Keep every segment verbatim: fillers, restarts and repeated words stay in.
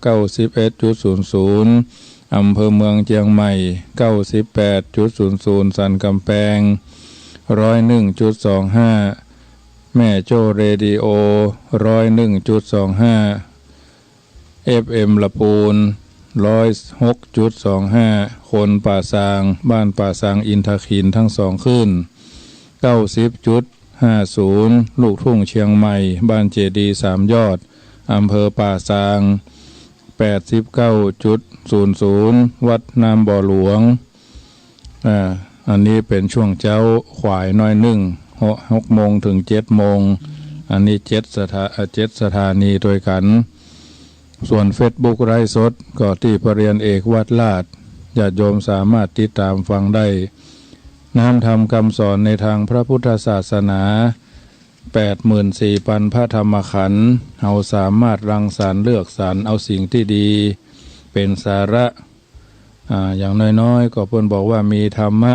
เก้าสิบเอ็ดจุดศูนย์ศูนย์ อำเภอเมืองเจียงใหม่ เก้าสิบแปดจุดศูนย์ศูนย์ สันกำแพง ร้อยหนึ่งจุดสองห้า แม่โจ้เรดิโอ ร้อยหนึ่งจุดสองห้า เอฟเอ็ม ละปูน ร้อยหกจุดสองห้า คนป่าซาง บ้านป่าซางอินทขิล ทั้งสองคลื่น เก้าสิบจุดห้าศูนย์ ลูกทุ่งเชียงใหม่ บ้านเจดีย์สามยอด อำเภอป่าซาง แปดสิบเก้าจุดศูนย์ศูนย์ วัดน้ำบ่อหลวง อ่า อันนี้เป๋นช่วงเจ๊า ขวายหน้อยนึ่ง หก หกโมงถึงเจ็ดโมง อันนี้เจ็ดสถา- อ่า เจ็ดสถานีตวยกั๋น ส่วนเฟซบุ๊กไลฟ์สดก็ตี้พระเรียนเอกวัดราช ญาติโยมสามารถติดต๋ามฟังได้ น้ำธรรมกำสอนในตางพระพุทธศาสนา แปดหมื่นสี่ปันพระธรรมขันธ์ เฮาสามารถรังสรรค์เลือกสรรเอาสิ่งตี้ดี เป๋นสาระ อ่า อย่างน้อยๆ ก็เปิ้นบอกว่ามีธรรมะ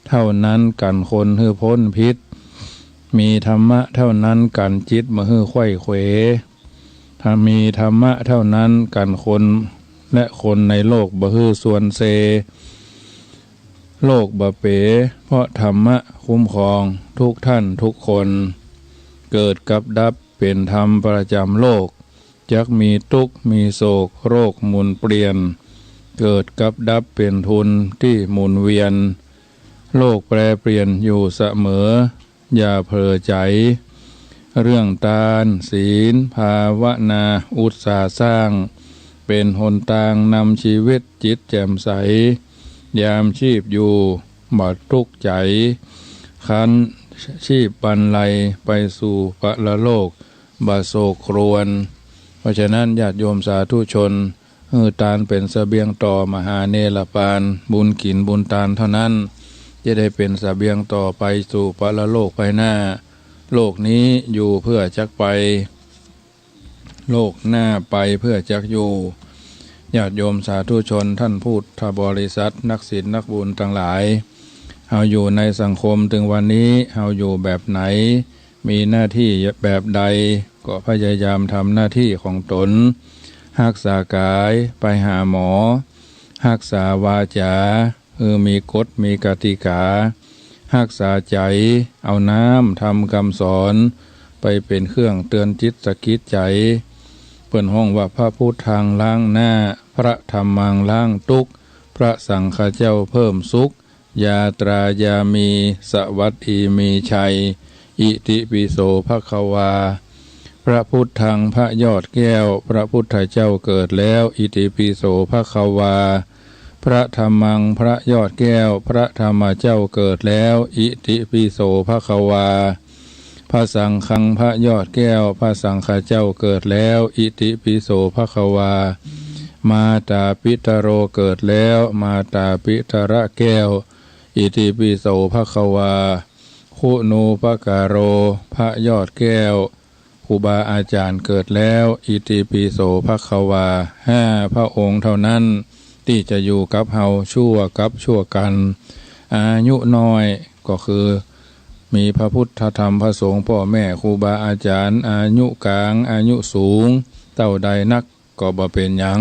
เท่านั้นกั๋นคนหื้อป๊นผิด มีธรรมะเท่านั้นกั๋นจิตบ่หื้อไขว้เขว ถ้ามีธรรมะเท่านั้นกั๋นคนและคนในโลกบ่หื้อซวนเซ โลกบ่เป๋ เพราะธรรมะคุ้มครองทุกท่านทุกคน เกิดกับดับเป๋นธรรมประจ๋ำโลก จักมีตุ๊กข์มีโศกโรคหมุนเปลี่ยน เกิดกับดับเป๋นทุนตี้หมุนเวียน โลกแปรเปลี่ยนอยู่เสมอ อย่าเผลอใจ๋ เรื่องตาน ศีล ภาวนา อุตสาหะสร้าง เป๋นหนตางนำชีวิตจิตแจ่มใส ยามชีพอยู่บ่ตุ๊กข์ใจ๋ ครั้นชีพบรรลัยไปสู่ปรโลกบ่โศกครวญ เพราะฉะนั้นญาติโยมสาธุชน หื้อตานเป๋นเสบียงต่อมหาเนรปาน บุญกิ๋นบุญตานเท่านั้น จะได้เป๋นเสบียงต่อไปสู่ปรโลกภายหน้า โลกนี้อยู่เพื่อจักไป โลกหน้าไปเพื่อจักอยู่ ญาติโยมสาธุชน ท่านพุทธบริษัท นักศีลนักบุญตังหลาย เฮาอยู่ในสังคมตึงวันนี้ เฮาอยู่แบบไหน มีหน้าตี้แบบใด ก็พยายามทำหน้าตี้ของต๋น ฮักษากาย ไปหาหมอ ฮักษาวาจา หื้อมีกฎมีกติกา ฮักษาใจ๋ เอาน้ำธรรมกำสอน ไปเป๋นเครื่องเตือนจิตสะกิดใจ๋ เปิ้นฮ้องว่าพระพุทธังล้างหน้า พระธัมมังล้างตุ๊กข์ พระสังฆะเจ้าเพิ่มสุข ยาตรายามี สวัสดีมีชัย อิติปิโสภะคะวา พระพุทธังพระยอดแก้ว พระพุทธเจ้าเกิดแล้ว อิติปิโสภะคะวา พระธัมมังพระยอดแก้ว พระธรรมเจ้าเกิดแล้ว อิติปิโสภะคะวา พระสังฆังพระยอดแก้ว พระสังฆะเจ้าเกิดแล้ว อิติปิโสภะคะวา มาตาปิตโรเกิดแล้ว มาตาปิตระแก้ว อิติปิโสภะคะวา คุณูปการโร พระยอดแก้ว ครูบาอาจ๋ารย์เกิดแล้ว อิติปิโสภะคะวา ห้าพระองค์เท่านั้น ตี้จะอยู่กับเฮาชั่วกับชั่วกัล อายุน้อยก็คือ มีพระพุทธธรรมพระสงฆ์ ป้อแม่ครูบาอาจ๋ารย์ อายุก๋าง อายุสูง เต้าใดนัก ก็บ่เป๋นหยัง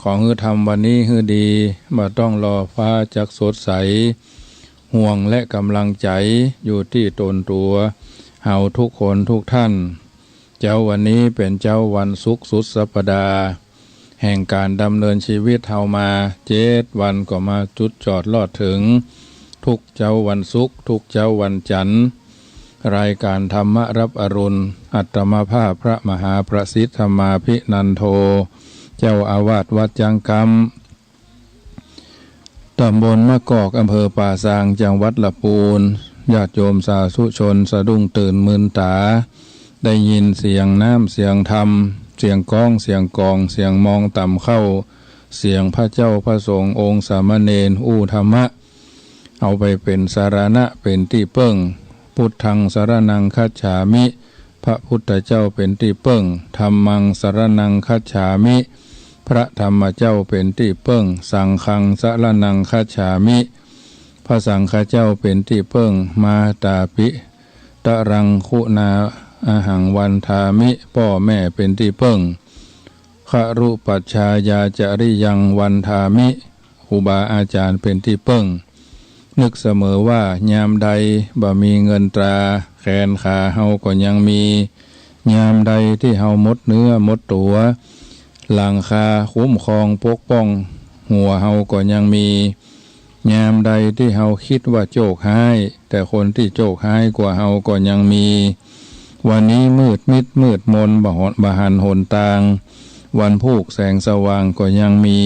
ขอหื้อทำวันนี้หื้อดี บ่ต้องรอฟ้าจักสดใส ห่วงและก๋ำลังใจ๋อยู่ตี้ต๋นตั๋วเฮาทุกคนทุกท่าน เจ๊าวันนี้เป๋นเจ๊าวันศุกร์สุดสัปดาห์ แห่งก๋านดำเนินชีวิตเฮามาเจ็ดวัน ก็มาจุดจอดรอดเถิง ทุกเจ๊าวันศุกร์ ทุกเจ๊าวันจั๋นทร์ รายก๋านธรรมะรับอรุณ อาตมาภาพพระมหาประสิทธิ์ธรรมาภินันโท เจ้าอาวาสวัดจังกำ ตำบลมะกอก อำเภอป่าซาง จังหวัดละปูน ญาติโยมสาธุชนสะดุ้งตื่นมึนต๋า ได้ยินเสียงน้ำเสียงธรรม เสียงก้องเสียงกอง เสียงมองต่ำเข้า เสียงพระเจ้าพระสงฆ์องค์สามเณรอู้ธรรมะ เอาไปเป๋นสรณะเป๋นตี้เปิ้ง พุทธังสรณังคัจฉามิ พระพุทธเจ้าเป๋นตี้เปิ้ง ธัมมังสรณังคัจฉามิ พระธรรมเจ้าเป๋นตี้เปิ้ง สังฆังสรณังคัจฉามิ พระสังฆเจ้าเป๋นตี้เปิ้ง มาตาปิตรังคุณาอะหังวันทามิ ป้อแม่เป๋นตี้เปิ้ง ครุปัชฌายาจริยังวันทามิ ครูบาอาจารย์เป๋นตี้เปิ้ง นึกเสมอว่ายามใดบ่มีเงินตรา แขนขาเฮาก็ยังมี ยามใดตี้เฮาหมดเนื้อหมดตั๋ว หลังคาคุ้มครองปกป้องหัวเฮาก็ยังมี ยามใดตี้เฮาคิดว่าโจคฮ้าย แต่คนตี้โจคฮ้ายกว่าเฮาก็ยังมี วันนี้มืดมิดมืดมน บ่หน บ่หันหนตาง วันพูกแสงสว่างก็ยังมี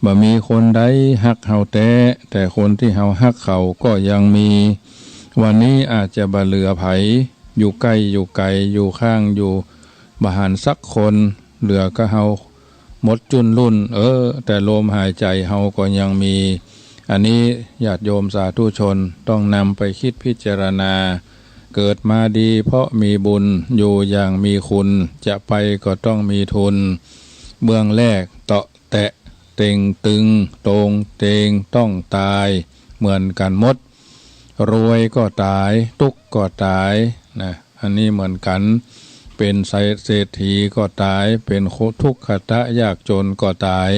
บ่มีคนใดฮักเฮาแต๊ แต่คนตี้เฮาฮักเขาก็ยังมี วันนี้อาจจะบ่เหลือใผ อยู่ใก้อยู่ไก๋ อยู่ข้างอยู่ บ่หันสักคน เหลือก้าเฮาหมดจุ้นลุ่น เออ แต่ลมหายใจ๋เฮาก็ยังมี อันนี้ญาติโยมสาธุชนต้องนำไปคิดพิจารณา เกิดมาดีเพราะมีบุญ อยู่อย่างมีคุณ จะไปก็ต้องมีทุน เบื้องแรกเตาะแตะเต่งตึง ตรงเตงต้องตาย เหมือนกั๋นหมด รวยก็ต๋าย ตุ๊กข์ก็ต๋าย นะ อันนี้เหมือนกั๋น เป๋นเศรษฐีก็ต๋าย เป๋นทุกขะตะยากจ๋นก็ต๋าย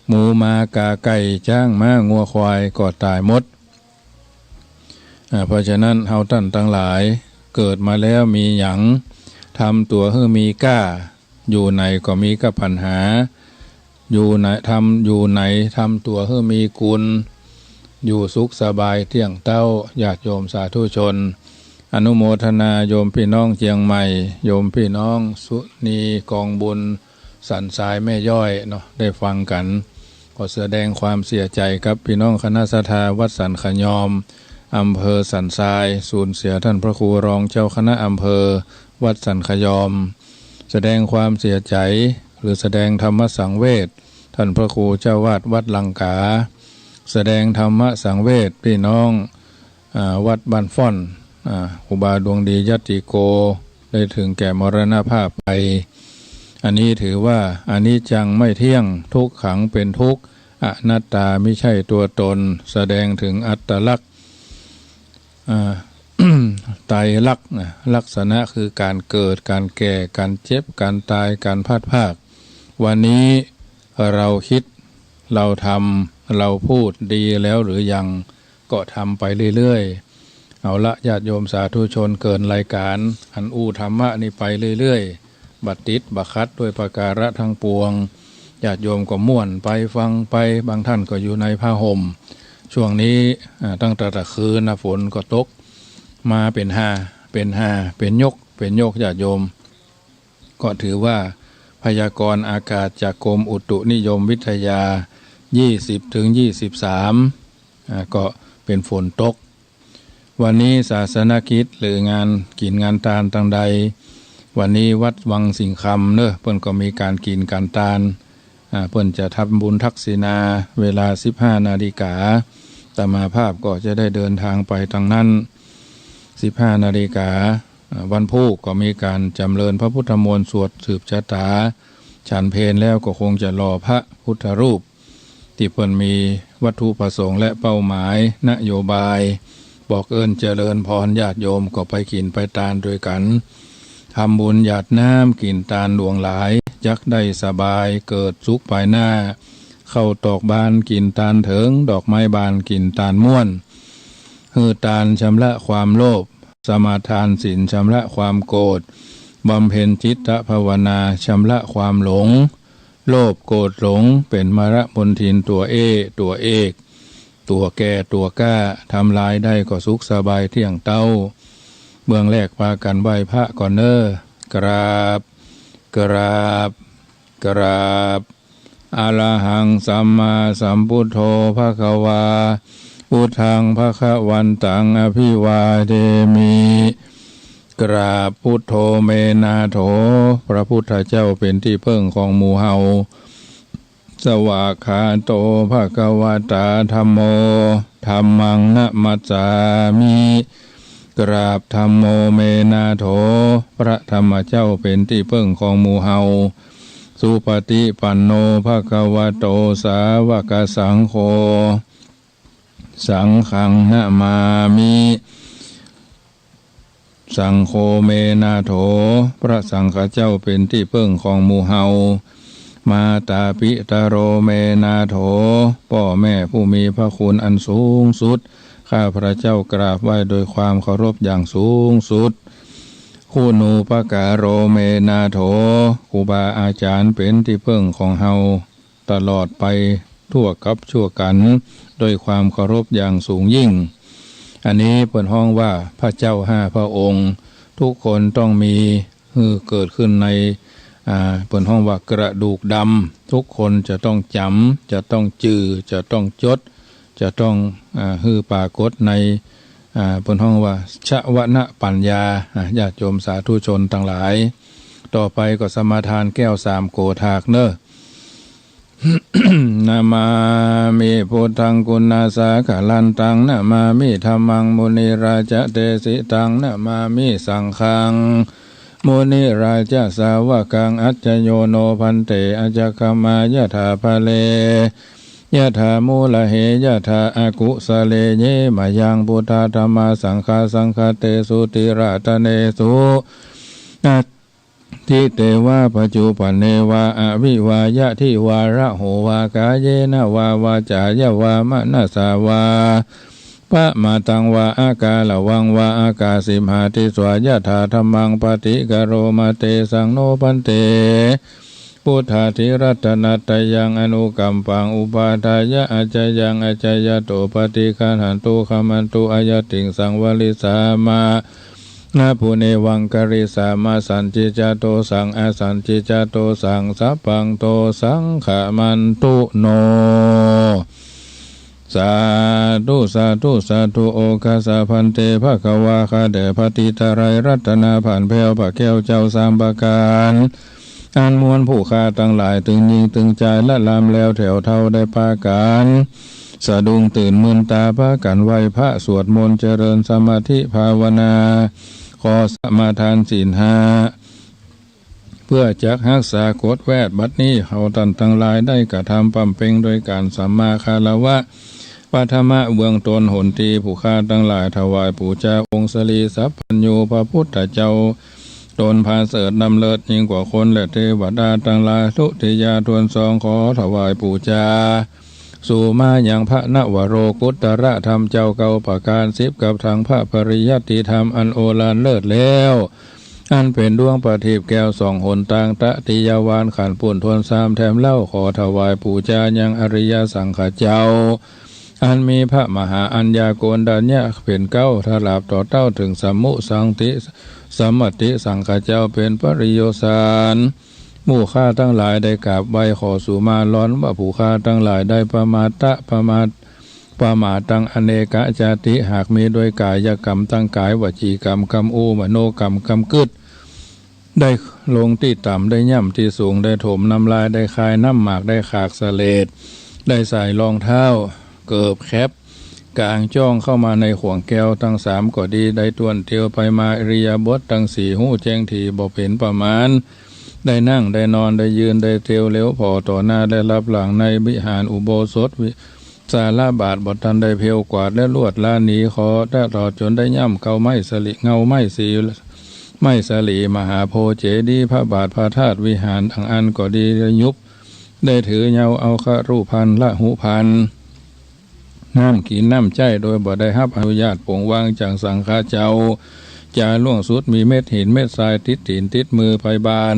หมูหมากาไก่จ๊างม้างัวควายก็ต๋ายหมด อ่า เพราะฉะนั้นเฮาต้านตังหลาย เกิดมาแล้วมีหยัง ทำตั๋วหื้อมีก้า อยู่ไหนก็มีก้าปัญหา อยู่ไหน ทำ อยู่ไหน ทำตั๋วหื้อมีกุณ อยู่สุขสบายเตี้ยงเต้า ญาติโยมสาธุชน อนุโมทนาโยมปี้น้องเจียงใหม่ โยมปี้น้องสุนี กองบุญสันทรายแม่ย้อยเนาะ ได้ฟังกั๋น ขอแสดงความเสียใจ๋กับปี้น้องคณะศรัทธาวัดสันขะยอม อำเภอสันทราย สูญเสียต้านพระครูรองเจ้าคณะอำเภอวัดสันขะยอม แสดงความเสียใจ๋ หรือแสดงธรรมสังเวช ต้านพระครูเจ้าวาดวัดลังกา แสดงธรรมสังเวชปี้น้อง อ่า วัดบ้านฟ้อน อ่า ครูบาดวงดียัตติโก ได้ถึงแก่มรณภาพไป อันนี้ถือว่าอนิจจังไม่เตี้ยง ทุกขังเป็นทุกข์ อนัตตามิใช่ตัวตน แสดงถึงอัตลักษณ์ อ่า ไตรลักษณ์นะ ลักษณะคือก๋านเกิด ก๋านแก่ ก๋านเจ็บ ก๋านต๋าย ก๋านพลัดพราก วันนี้เราคิด เราทำ เราพูดดีแล้วหรือยัง ก็ทำไปเรื่อยๆ เอาละญาติโยมสาธุชน เกินรายก๋าน อันอู้ธรรมะนี่ไปเรื่อยๆ บ่ติดบ่ขัดด้วยประการะทั้งปวง ญาติโยมก็ม่วนไปฟังไป บางท่านก็อยู่ในผ้าห่ม ช่วงนี้ อ่า ตั้งแต่ตะคืนนะ ฝนก็ตก มาเป๋นหา เป๋นหา เป๋นยก เป๋นยก ญาติโยม ก็ถือว่าพยากรณ์อากาศจากกรมอุตุนิยมวิทยา ยี่สิบถึงยี่สิบสาม อ่า ก็เป๋นฝนตก วันนี้ศาสนกิจหรืองานกิ๋นงานตานตังใด วันนี้วัดวังสิงห์คำเนาะ เปิ้นก็มีก๋านกิ๋นก๋านตาน อ่า เปิ้นจะทำบุญทักษิณา เวลาสิบห้านาฬิกา อาตมาภาพก็จะได้เดินทางไปตังนั้น สิบห้านาฬิกา อ่า วันพูกก็มีก๋านจ๋ำเริญพระพุทธมนต์ สวดสืบชะตา ฉันเพลแล้วก็คงจะหล่อพระพุทธรูป ตี้เปิ้นมีวัตถุประสงค์และเป้าหมายนโยบาย บอกเอิ้นเจริญพรญาติโยมก็ไปกิ๋นไปตานตวยกั๋น ทำบุญหยาดน้ำกิ๋นตานหลวงหลาย จักได้สบายเกิดสุขภายหน้า ข้าวตอกบานกิ๋นตานเถิง ดอกไม้บานกิ๋นตานม่วน หื้อตานชำระความโลภ สมาทานศีลชำระความโกรธ บำเพ็ญจิตตภาวนาชำระความหลง โลภโกรธหลงเป๋นมลมลทินตั๋วเอ้ ตั๋วเอก ตั๋วแก่ตั๋วกล้า ทำลายได้ก็สุขสบายเตี้ยงเต้า เบื้องแรกปากั๋นไหว้พระก่อนเนาะ กราบ กราบ กราบ อะระหังสัมมาสัมพุทโธ ภะคะวา พุทธัง ภะคะวันตัง อะภิวาเทมิ กราบ พุทโธ เม นาโถ พระพุทธเจ้าเป๋นตี้เปิ้งของหมู่เฮา สวากขาโต ภะคะวะตา ธัมโม ธัมมัง นะมัสสามิ กราบ ธัมโม เม นาโถ พระธรรมเจ้าเป๋นตี้เปิ้งของหมู่เฮา สุปฏิปันโน ภะคะวะโต สาวกสังโฆ สังฆัง นะมามิ สังโฆ เม นาโถ พระสังฆเจ้าเป๋นตี้เปิ้งของหมู่เฮา มาตาปิตโรเมนาโถ ป้อแม่ผู้มีพระคุณอันสูงสุด ข้าพระเจ้ากราบไหว้โดยความเคารพอย่างสูงสุด คุณูปการโรเมนาโถ ครูบาอาจารย์เป๋นตี้เปิ้งของเฮาตลอดไป ทั่วกัปชั่วกัณฑ์ โดยความเคารพอย่างสูงยิ่ง อันนี้เปิ้นฮ้องว่าพระเจ้าห้าพระองค์ ทุกคนต้องมี หื้อเกิดขึ้นใน อ่า เปิ้นฮ้องว่ากระดูกดำ ทุกคนจะต้องจ๋ำ จะต้องจือ จะต้องจด จะต้อง อ่า หื้อปรากฏใน อ่า เปิ้นฮ้องว่าชวนะปัญญา อ่า ญาติโยมสาธุชนตังหลาย ต่อไปก็สมาทานแก้วสามโกฏฐากเน่อ นะมามิ พุทธัง กุณาสาคะลันตัง นะมามิ ธัมมัง มุนิราจะเตสิตัง นะมามิ สังฆัง มุนิราจะสาวกัง อัจจโยโน ภันเต อัจจคมายะถา พะเล ยะถา มูลเห ยะถา อกุสะเล เย มะยัง พุทธา ธัมมา สังฆา สังฆะเตสุ ติระตะเนสุ นะ ทิเตวา ปัจจุปันเนวา อวิวายะ ทิวาระโหวา กาเยนะวา วาจายะวา มะนะสสะวา ปะมาตังวา อากาละวังวา อากาสิมหาติสวา ยะถา ธัมมัง ปะติกะโรมะ เตสัง โน ภันเต พุทธา ทิรัตนะตะยัง อนุกัมปัง อุปาทายะ อัจจยัง อัจจยะโต ปะติกะหันตุ ขะมันตุ อะยะติง สัง วะริสสามา นะปุเนวัง กะริสสามา สันติจะโตสัง อสันติจะโตสัง สัพพัง โตสัง ขะมันตุ โน สาธุ สาธุ สาธุ โอฆะสะ ภันเต ภะคะวา ข้าแต่พระตรีไตรรัตนพันแผ้ว พระแก้วเจ้าสามประก๋าน อันมวลผู้ข้าตังหลาย ตึงญิงตึงจาย ละลามแล้วแถวเฒ่า ได้ปากั๋นสะดุ้งตื่น มืนต๋าปากั๋นไหว้พระ สวดมนต์ เจริญสมาธิภาวนา ขอสมาทานศีลห้า เปื้อจักฮักษากฎแวด บัดนี้เฮาต้านตังหลายได้กระทำบำเพ็งโดยก๋านสัมมาคารวะ ปฐมะเบื้องต้น หนตี้ผู้ข้าตังหลายถวายปู๋จาองค์สรีสัพพัญญูพระพุทธเจ้า ต๋นผาเสริฐล้ำเลิศยิ่งกว่าคนและเตวดาตังหลาย ทุติยาถ้วนสอง ขอถวายปู๋จา สุมายังพระนวโรกุตตรธรรมเจ้าเก้าประก๋าน สิบกับทั้งพระปริยัติธรรมอันโอฬารเลิศแล้ว อันเป๋นดวงประทีปแก้วส่องหนตาง ตติยาวานขันธ์ปูนถ้วนสามแถมเล่า ขอถวายปู๋จายังอริยสังฆะเจ้า อันมีพระมหาอัญญาโกณฑัญญะเป๋นเก๊า ตราบต่อเต้าเถิงสัมมุสังติ สัมมติสังฆะเจ้าเป๋นปริโยสาร หมู่ข้าตังหลายได้กราบไหว้ขอสุมาลอนว่า ผู้ข้าตังหลายได้ประมาทะ ประมาท ประมาทตังอเนกะจาติ หากมีโดยก๋ายกรรมตังก๋าย วจีกรรมกำอู้ มโนกรรมกำกึ๊ด ได้ลงตี้ต่ำ ได้ย่ำตี้สูง ได้ถมน้ำลาย ได้คายน้ำหมาก ได้ขากเสลด ได้ใส่รองเท้า เกิบแข็บ ก๋างจ้องเข้ามาในข่วงแก้วตังสามก็ดี ได้ต้วนเตียวไปมาอิริยาบถตังสี่ ฮู้แจ้งถี่บ่เป๋นประมาณ ได้นั่ง ได้นอน ได้ยืน ได้เตียวเหลียวผ่อต่อหน้า ได้ลับหลัง ในวิหารอุโบสถวิ สาลาบาทบ่ตันได้เพลวกวาดและลวดลาหนี ขอตลอดจนได้ย่ำเกาไม้สลี เงาไม้สี ไม้สลีมหาโพธิ์เจดีย์ พระบาท พระธาตุ วิหารตังอันก็ดี ได้ยุบ ได้ถือเยาว์เอาคฤภัณฑ์ ละหุภัณฑ์ น้ำกิ๋นน้ำใจ๊ โดยบ่ได้ฮับอนุญาตปงวางจากสังฆะเจ้า จาล่วงสุดมีเม็ดหินเม็ดทรายติดตี๋นติดมือไปบาน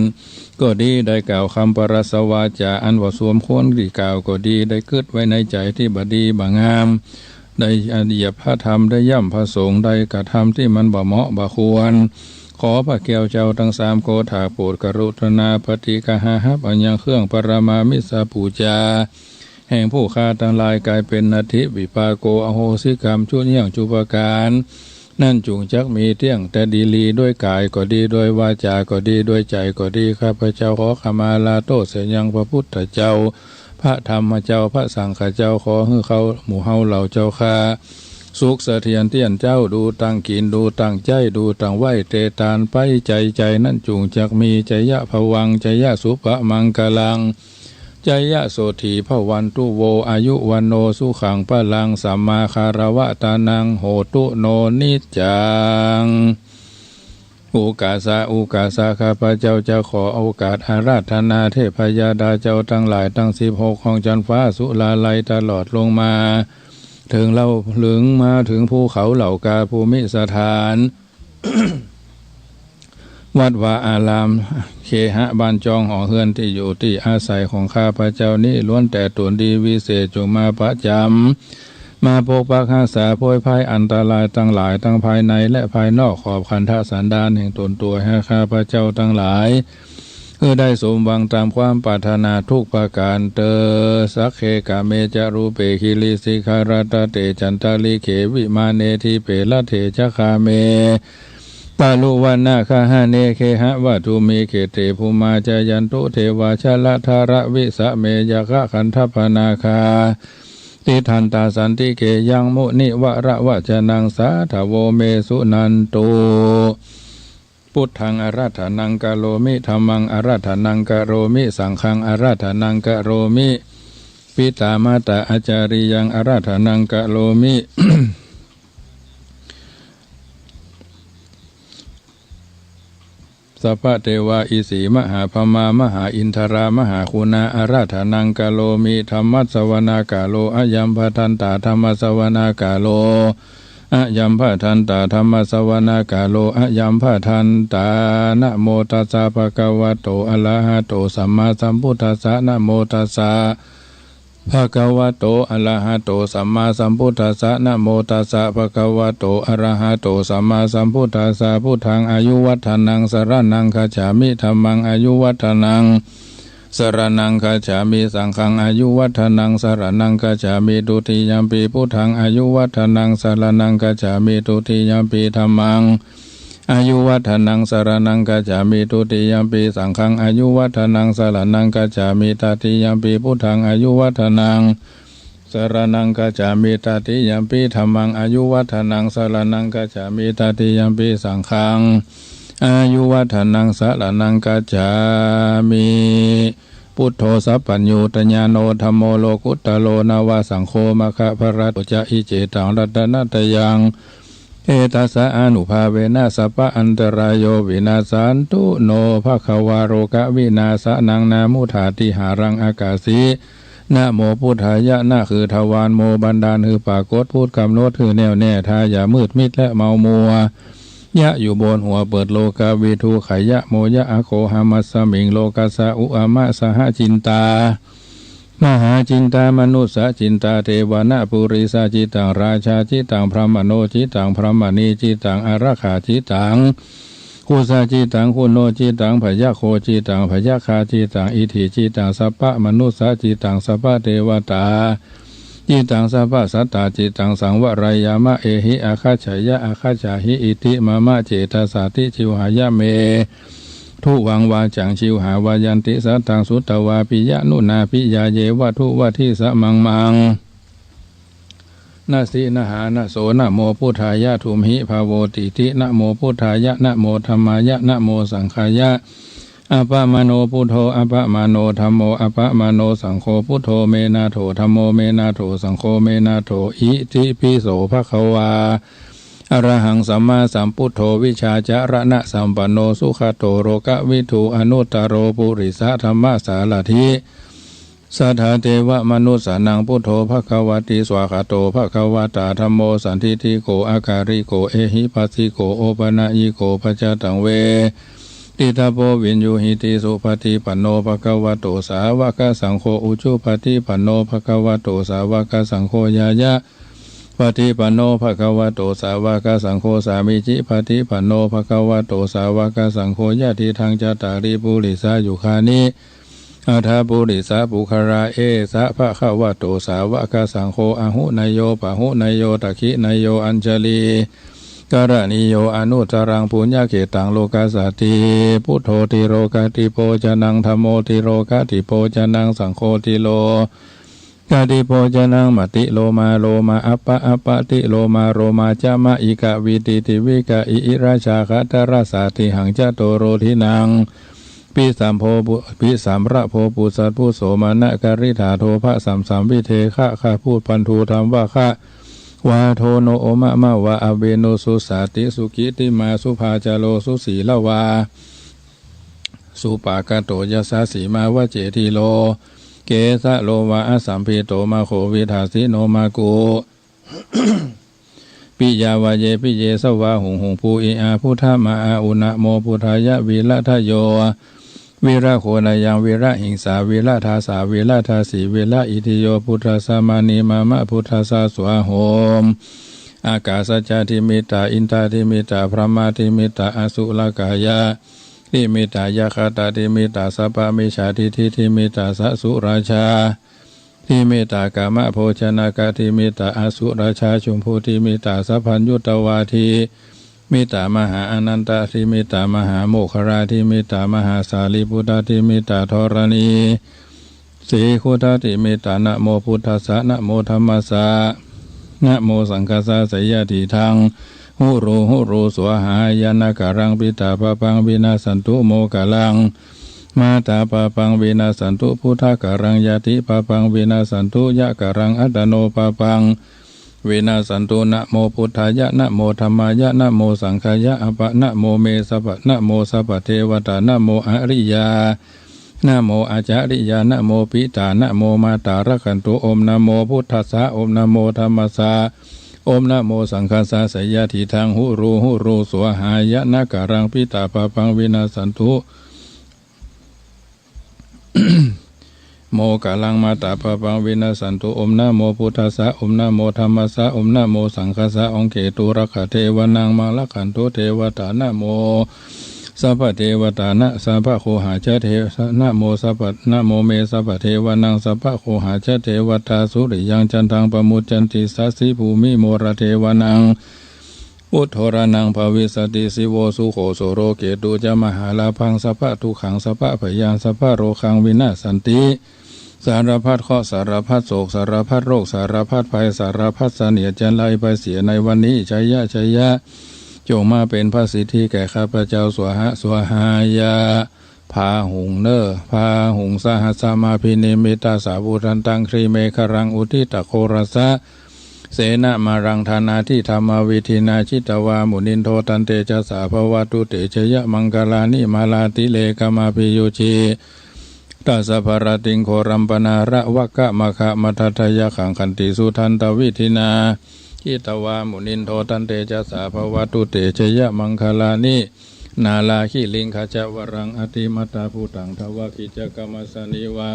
ก็ดี ได้กล่าวกำปรัสวาจ๋าอันบ่สมควรตี้กล่าวก็ดี ได้กึ๊ดไว้ในใจ๋ตี้บ่ดีบ่งาม ได้เหยียดพระธรรม ได้ย่ำพระสงฆ์ ได้กระทำตี้มันบ่เหมาะบ่ควร ขอพระแก้วเจ้าตังสามโกฏฐากโปรดกรุณาปฏิกหาฮับอันยังเครื่องปรมามิสปู๋จา แห่งผู้ข้าตังหลายก๋ายเป๋น นัตถิวิปาโก อโหสิกรรม จุเยี่ยงจุประก๋าน นั้นจุ่งจักมีเตี้ยงแต่ดีลี โดยก๋ายก็ดี โดยวาจาก็ดี โดยใจ๋ก็ดี ข้าพเจ้าขอขมาลาโต้ษเสียยังพระพุทธเจ้า พระธรรมเจ้า พระสังฆะเจ้า ขอหื้อเฮาหมู่เฮาเหล่าเจ้าข้า สุขเสถียรเตี้ยนเจ้า ดูตังกิ๋น ดูตังใจ๊ ดูตังไหว้ เตตานไปใจ๋ใจ๋ นั้นจุ่งจักมี จยะภวัง จยะสุภมังคลัง จยะโสตถีภวันตุโว อายุวัณโณ สุขังพลัง สัมมาคารวะตานัง โหตุโน นิจจัง โอกาสา โอกาสา ข้าพเจ้าจะขอโอกาสอาราธนาเทพยดาเจ้าตังหลายตังสิบหกของจันฟ้าสุราลัยตลอดลงมา เถิงเล่า เถิงมาเถิงภูเขาเหล่ากา ภูมิสถาน วัดวาอาราม เคหะบ้านจองหอเฮือนตี้อยู่ตี้อาศัยของข้าพเจ้านี้ล้วนแต่ต๋นดีวิเศษ จงมาประจ๋ำ มาปกปักฮักษาโพยภัยอันตรายตังหลายตังภายในและภายนอกขอบขันธสันดานแห่งต๋นตั๋วแห่งข้าพเจ้าตังหลาย หื้อได้สมหวังต๋ามความปรารถนาทุกประก๋านเตอ สักเค กาเม จะ รูปเป กิริสิขะรัตเต จันตะริเข วิมาเน ดีเป รัตเถ จะ คาเม ตะลุวนะ กะหะเน เกหะวัตถุมิ เขเต ภูมา จะยันตุ เดวา จะละทะระวิสะเม ยักขะขันธปะนาคา ติฏฐันตา สันติเก ยัง มุนิวะระวะจะนัง สาธะโว เม สุนันตุ พุทธัง อาราธนัง กะโรมิ ธัมมัง อาราธนัง กะโรมิ สังฆัง อาราธนัง กะโรมิ ปิตามาตาอาจาริยัง อาราธนัง กะโรมิ สัพพะเตวา อิสี มหาพรหมา มหาอินทรา มหากุณา อาราธนัง กะโรมิ ธัมมัสสะวะนากาโล อะยัมภะทันตา ธัมมัสสะวะนากาโล อะยัมภะทันตา ธัมมัสสะวะนากาโล อะยัมภะทันตา นะโมตัสสะ ภะคะวะโต อะระหะโต สัมมาสัมพุทธัสสะ นะโมตัสสะ ภะคะวะโต อะระหะโต สัมมาสัมพุทธัสสะ นะโมตัสสะ ภะคะวะโต อะระหะโต สัมมาสัมพุทธัสสะ พุทธัง อายุวัฑฒะนัง สะระณัง คัจฉามิ ธัมมัง อายุวัฑฒะนัง สะระณัง คัจฉามิ สังฆัง อายุวัฑฒะนัง สะระณัง คัจฉามิ ทุติยัมปิ พุทธัง อายุวัฑฒะนัง สะระณัง คัจฉามิ ทุติยัมปิ ธัมมัง อายุวัฑฒะนัง สะระณัง คัจฉามิ ทุติยัมปิ สังฆัง อายุวัฑฒะนัง สะระณัง คัจฉามิ ตติยัมปิ พุทธัง อายุวัฑฒะนัง สะระณัง คัจฉามิ ตติยัมปิ ธัมมัง อายุวัฑฒะนัง สะระณัง คัจฉามิ ตติยัมปิ สังฆัง อายุวัฑฒะนัง สะระณัง คัจฉามิ พุทโธ สัพพัญญูตญาโณ ธัมโม โลกุตตะโร นะวะ สังโฆ มัคคะผะละโต จะ อิ เจตัง รัตนะตะยัง เอตัสสะ อานุภาเวนะ สัพพะอันตะราโย วินาสสันตุ โน ภะคะวา โรกะวินาสะนัง นะมุทาติหารัง อากาสี นะโม พุทธายะ นะ คือทวาร โม บันดาล หื้อปรากฏ พุทธ ก๋ำหนด หื้อแน่วแน่ ทายามืดมิด และเมามัว ยะ อยู่บนหัว เปิด โลกะวิทู ไขยะ โม ยะ อะโขหะมัสสะมิง โลกัสสะ อุอะมะ สหะจินตา มหาจินตา มนุสสะจินตา เตวะนะปุริสะจิตัง ราชาจิตัง พรหมโณจิตัง พรหมณีจิตัง อารักขาจิตัง คุสะจิตัง คุโณจิตัง พยะโคจิตัง พยะคาจิตัง อิทธิจิตัง สัพพะมนุสสะจิตัง สัพพะเตวะตาจิตัง สัพพะสัตตาจิตัง สังวะรายามะ เอหิ อะคัจฉะยะ อะคัจฉาหิ อิทธิมะมะ เจตสาติ จิวหายะ เม ทุวัง วาจัง จิวหา วายันติ สัตตัง สุตวา ปิยะนุนา ปิยาเยวะ ทุวะทิสะมังมัง นะสิ นะหา นะโส นะโม พุทธายะ ทุมหิ ภะโวติติ นะโม พุทธายะ นะโม ธัมมายะ นะโม สังฆายะ อะปะมะโณ พุทโธ อะปะมะโณ ธัมโม อะปะมะโณ สังโฆ พุทโธ เม นาโถ ธัมโม เม นาโถ สังโฆ เม นาโถ อิติปิโส ภะคะวา อะระหัง สัมมาสัมพุทโธ วิชชาจะระณะสัมปันโณ สุขะโต โลกะวิทู อนุตตะโร ปุริสะธัมมะสาระถิ สัทธาเตวะมนุสสานัง พุทโธ ภะคะวะติ สวาคาโต ภะคะวะตา ธัมโม สันทิฏฐิโก อะกาลิโก เอหิปัสสิโก โอปะนะยิโก ปัจจตัง เวทิตะโพ วิญญูหิติ สุปะฏิปันโณ ภะคะวะโต สาวะกะสังโฆ อุจุปะฏิปันโณ ภะคะวะโต สาวะกะสังโฆ ญาญะปะฏิปันโณ ภะคะวะโต สาวะกะสังโฆ สามีจิปะฏิปันโณ ภะคะวะโต สาวะกะสังโฆ ยะติทัง จัตตาริ ปุริสายุคานิ อัฏฐปุริสะปุคคละ เอสะ ภะคะวะโต สาวะกะสังโฆ อาหุเนยโย ปะหุเนยโย ทักขิเนยโย อัญชะลีกะระณีโย อนุตตะรัง ปุญญะเขตัง โลกัสสาติ พุทโธ ติโลกะติโภชะนัง ธัมโม ติโลกะติโภชะนัง สังโฆ ติโลกะติโภชะนัง มะติโลมาโลมา อัปปะอัปปะติโลมาโลมา จะมะอิกะ วีติติวิกะ อิอิระชาคะตะระสา ติหัง จะโตโร ทินัง ปิสัมโภปุ ปิสัมระโภ ปุสสะ ปุโสมะนะ กะริฏฐา โทภะสัมสัม วิเทคะ คะ พูดปันทู ธัมมะคะ วาโทโนโอมะมะวา อเวโนสุสาติ สุกิตติมา สุภาจาโร สุศีลวา สุปากัตโต ยัสสะสีมา วะเจติโลเกสะโลวา อสัมพิโต มะโข วิทาสิโน มะกุ ปิยา วะเยปิเย สวาหุง หุง ปูอิอา พุทธะมาอา อุ นะโม พุทธายะ วิระทะโย วิระโคนะยัง วิระหิงสา วิระทาสา วิระทาสี วิระอิทิโย พุทธัสสะ มานี มามะ พุทธัสสะ สวาโหม อากาสะจะ ทิมิตา อินทา ทิมิตา พรหมา ทิมิตา อสุรกายะ ทิมิตา ยักขะตา ทิมิตา สัพพะมิจฉาทิฏฐิ ทิมิตา สะสุราชา ทิมิตา กามะโภชนากะ ทิมิตา อสุราชา ชุมพู ทิมิตา สัพพัญญุตวา ทิมิตา มหาอานันตะ ทิมิตา มหาโมคคลา ทิมิตา มหาสารีปุตตะ ทิมิตา ธรณี สีคุตตะ ทิมิตา นะโม พุทธัสสะ นะโม ธัมมัสสะ นะโม สังฆัสสะ สะยะทิฏฐัง หุรู หุรู สวาหายะ นะกะรัง ปิตา ปาปัง วินาสสันตุ โมคคลัง มาตา ปาปัง วินาสสันตุ พุทธะกะรัง ญาติ ปาปัง วินาสสันตุ ยะกะรัง อัตตะโน ปาปัง วินาสสันตุ นะโม พุทธายะ นะโม ธัมมายะ นะโม สังฆายะ อะปะ นะโม เม สัพพะ นะโม สัพพะเทวะตา นะโม อะริยา นะโม อาจาริยา นะโม ปิตา นะโม มาตา รักขันตุ โอม นะโม พุทธัสสะ โอม นะโม ธัมมัสสะ โอม นะโม สังฆัสสะ สะยะทิฏฐัง หุรู หุรู สวาหายะ นะกะรัง ปิตา ปาปัง วินาสสันตุ โมคคลัง มาตา ปาปัง วินาสสันตุ โอม นะโม พุทธัสสะ โอม นะโม ธัมมัสสะ โอม นะโม สังฆัสสะ องค์เกตุ รักขะเทวะนัง มัง รักขันตุ เทวะตา นะโม สัพพะเทวะตา นะ สัพพะโคหาชะเท นะโม สัพพะ นะโม เม สัพพะเทวะนัง สัพพะโคหาชะเทวะตา สุริยัง จันทัง ปะมุจจันติ สัสสิ ภูมิ โมระเทวะนัง อุทโทรณัง ภวิสสติ สิโว สุโข โสโร เกตุ จะ มหาลาภัง สัพพะทุกขัง สัพพะพยัง สัพพะโรคัง วินาสสันติ สารพัดเคราะห์ สารพัดโศก สารพัดโรค สารพัดภัย สารพัดเสนียดจัญไร ไปเสียในวันนี้ ชัยยะ ชัยยะ จงมาเป็นพระสิทธิแก่ข้าพเจ้า สวาหะ สวาหายะ พาหุงเน่อ พาหุง สหัสสะมาภินิมมิตตะสาวุธันตัง กรีเมขรัง อุทธิตะโครัสสะ เสนะมารัง ฐานาธิธรรมวิธินา จิตวา มุนินโท ตันเตจะสสะ ภะวะตุ เต ชยะมังคลานิ มาลาติเรกะมาภิยุจฉิตัสสะ ภะระติง โครัมปะนาระวะกะมะคะมะทัตถะยะขัง ขันติสุทันตะวิธินา จิตวา มุนินโท ตันเตจะสสะ ภะวะตุ เต ชยะมังคลานิ นาลาคิริงคะจะวะรัง อะติมัตตะภูตัง ทวะกิจจะกะมัสสะ นิวา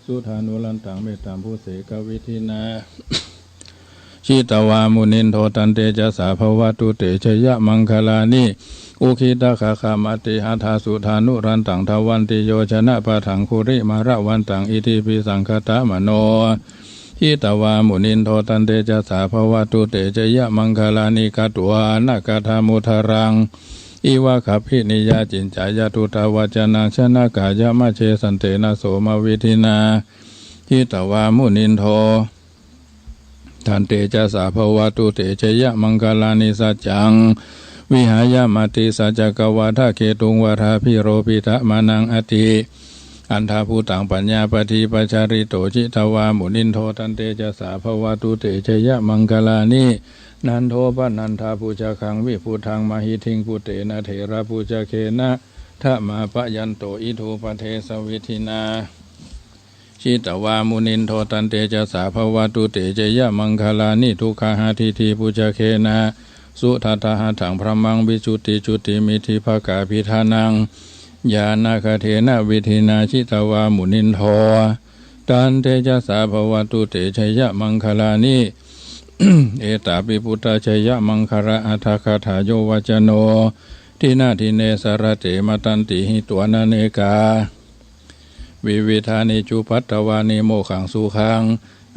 สุทานุรันตัง เมตตัมภูเสกะวิธินา จิตวา มุนินโท ตันเตจะสสะ ภะวะตุ เต ชยะมังคลานิ อุกขิตะคะคะมะติหะถา สุทานุรันตัง ทวันติโยชนะปะทัง คุริมะระวันตัง อิทธิปิสังคะตะมะโน จิตวา มุนินโท ตันเตจะสสะ ภะวะตุ เต ชยะมังคลานิ กัตวานะกัตถะมุทะรัง อิวะกัปปินิยา จินจายะ ทุตะวัจจะนัง ชนะกายะมะเช สันเตนะ โสมะวิธินา จิตวา มุนินโท ตันเตจะสสะ ภะวะตุ เต ชยะมังคลานิ สัจจัง วิหายะ มติสัจจะกะวาทะเกตุง วาทาภิโรพิตะมานัง อะติอันถะภูตัง ปัญญาปะทิปัจจาริโต จิตวา มุนินโท ตันเตจะสสะ ภะวะตุ เต ชยะมังคลานิ นันโทปะนันทะปุจจคัง วิปุตตังมะหิทธิง ปุตเตนะเถระปุจจเกนะ ทะมาปะยันโต อิทูปะเทสะวิธินา จิตวา มุนินโท ตันเตจะสสะ ภะวะตุ เต ชยะมังคลานิ ทุกขะหะทิฏฐิปุจจเกนะ สุทัฏฐะหะถัง พรหมัง วิจุตติจุติมิทธิภะกาภิฏฐานัง ญาณะคะเทนะ วิธินา จิตวา มุนินโท ตันเตจะสสะ ภะวะตุ เต ชยะมังคลานิ เอตาปิ ปุตตะชยะมังคละอะถะกะถา โยวัจจะโน ทินะทิเน สะระเต มะตันติ หิตวานะเนกา วิวิธานิ จุปัตตะวานิ โมกขัง สุขัง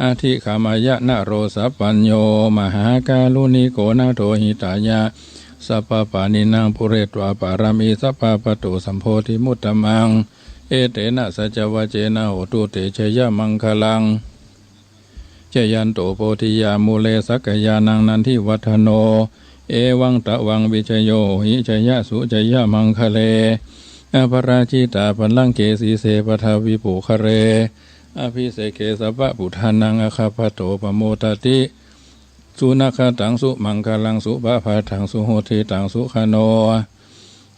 อะธิกะมะยะ นะโร สัพพัญญู มหาการุณิโก นาโถ หิตายะ สัพพะปาณินัง ปูเรตวา ปะระมี สัพพะ ปะโต สัมโพธิมุตตะมัง เอเตนะ สัจจะวะเจนะ โหตุ เต ชยะมังคลัง จยันโต โพธิยา มูเล สักกะยานัง นันทิวัฑฒะโน เอวัง ตะวัง วิจโย โหหิ จยะสุ จยะมังคะเล อะปะราจิตา ปัลลังเก สีเส ปะทะวิปุคคะเล อะภิเสเก สัพพะ ปุทธานัง อะคัปปะโต ปะโมดะติ สุนักขัตตัง สุมังคลัง สุปะพาทัง สุหุตถิตัง สุขโณ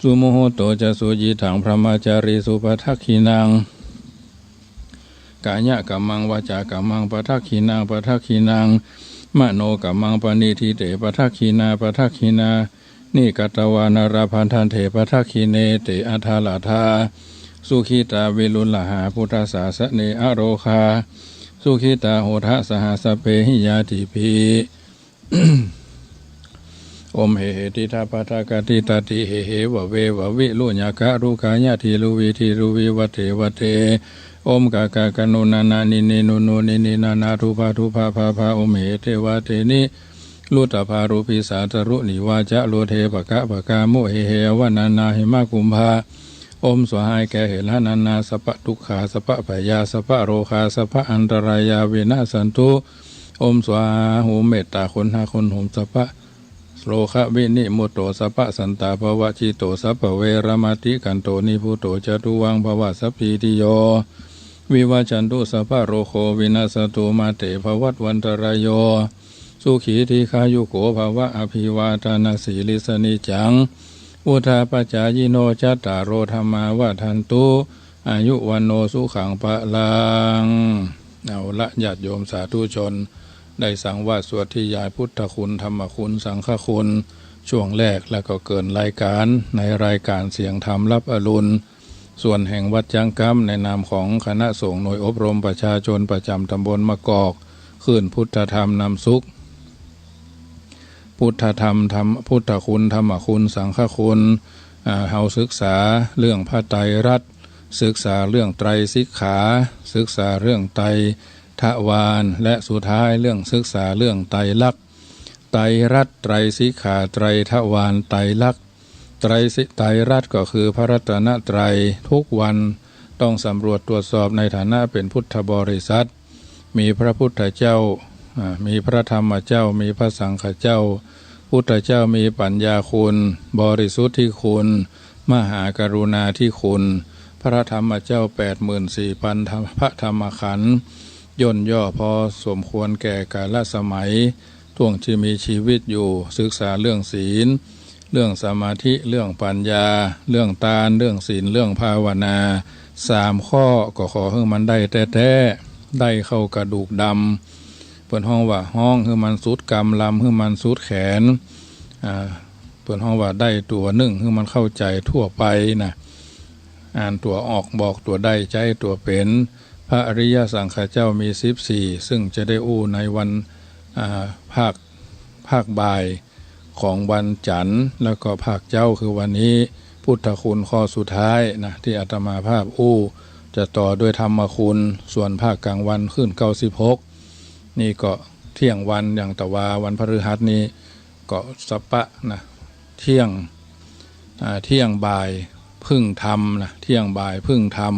สุมุหุตโตจะ สุยิทัง บรหมจารีสุ ปะทักขิณัง กายกัมมัง วาจากัมมัง ปะทักขิณัง ปะทักขิณัง มโนกัมมัง ปะณิทิเต ปะทักขิณา ปะทักขิณา นิกัตตวานะ ละพันธันเท ปะทักขิเณ เต อะทาละทา สุขิตา วิรุลหา พุทธสาสะเน อะโรคา สุขิตา โหทะ สหะ สัพเพหิ ญาติภิ โอม เห เห ติทะ ปะทะ กะติ ตะติ เห เห วะ เว วะ วิ รุ ญะ กะ รุ กา ยะ ทิ รุ วิ ทิ รุ วิ วะ เต วะ เต โอม กะ กะ กะ นุ นะ นะ นิ นิ นุ นุ นิ นิ นะ นะ ทุ พะ ทุ พะ พะ พะ โอม เห เต วะ เต นิ รุตตะ พา รุ ปิ สา ตะ รุ นิ วา จะ โร เท ปะ กะ ปะ กา มุ เห เห วะ นะ นะ เห มะ กุมภา โอม สวาหายแก่ เห ละ นะ นะ สัพพะ ทุกขา สัพพะ พยา สัพพะ โรคา สัพพะ อันตรายา วินะ สันตุ โอม สวาหา หุม เมตตา คนหา คนหุม สัพพะ โรคะ วินิมุตโต สัพพะ สันตา ภะวะ จิตโต สัพพะ เวระมะติ กันโต นิพุตโต จะ ตุวัง ภะวะ สัพพีติโย วิวัชชันตุ สัพพะ โรโค วินัสสะตุ มา เต ภะวัตวันตะราโย สุขี ทีฆายุโก ภะวะ อะภิวาทะนะสีลิสสะ นิจจัง วุฑฒาปะจายิโน จัตตาโร ธัมมา วัฑฒันตุ อายุ วัณโณ สุขัง พะลัง เอาละ ญาติโยมสาธุชน ได้สังวาสสวดธยายพุทธคุณ ธรรมคุณ สังฆคุณ ช่วงแรก แล้วก็เกริ่นรายการ ในรายการเสียงธรรมรับอรุณ ส่วนแห่งวัดจ๊างกำ ในนามของคณะสงฆ์หน่วยอบรมประชาชนประจำตำบลมะกอก คลื่นพุทธธรรมนำสุข พุทธธรรม ธรรม พุทธคุณ ธรรมคุณ สังฆคุณ อ่า เฮาศึกษาเรื่องพระไตรรัตน์ ศึกษาเรื่องไตรสิกขา ศึกษาเรื่องไตรทวาร และสุดท้ายเรื่องศึกษาเรื่องไตรลักษณ์ ไตรรัตน์ ไตรสิกขา ไตรทวาร ไตรลักษณ์ ไตรสิ ไตรรัตน์ก็คือพระรัตนตรัย ทุกวันต้องสำรวจตรวจสอบในฐานะเป็นพุทธบริษัท มีพระพุทธเจ้า อ่า มีพระธรรมเจ้า มีพระสังฆเจ้า พุทธเจ้ามีปัญญาคุณ บริสุทธิคุณ มหากรุณาธิคุณ พระธรรมเจ้าแปดหมื่นสี่พันพระธรรมขันธ์ ย่นย่อพอสมควรแก่กาลสมัย ช่วงที่มีชีวิตอยู่ ศึกษาเรื่องศีล เรื่องสมาธิ เรื่องปัญญา เรื่องตาน เรื่องศีล เรื่องภาวนา สามข้อก็ขอให้มันได้แต๊ๆ ได้เข้ากระดูกดำ เปิ้นฮ้องว่าฮ้องให้มันสุดกำ รำให้มันสุดแขน อ่า เปิ้นฮ้องว่าได้ตั๋วนึ่งให้มันเข้าใจ๋ทั่วไปนะ อ่านตั๋วออก บอกตั๋วได้ ใจ๊ตั๋วเป๋น พระอริยสังฆเจ้ามีสิบสี่ ซึ่งจะได้อู้ในวัน อ่า ภาค ภาคบ่ายของวันจันทร์ แล้วก็ภาคเจ๊าคือวันนี้ พุทธคุณข้อสุดท้ายนะ ตี้อาตมาภาพอู้ จะต่อด้วยธรรมคุณ ส่วนภาคก๋างวันขึ้นเก้าสิบหก นี่ก็เที่ยงวัน อย่างตะวาวันพฤหัสนี่ก็สัปปะนะ เที่ยง อ่า เที่ยงบ่ายพึ่งธรรมนะ เที่ยงบ่ายพึ่งธรรม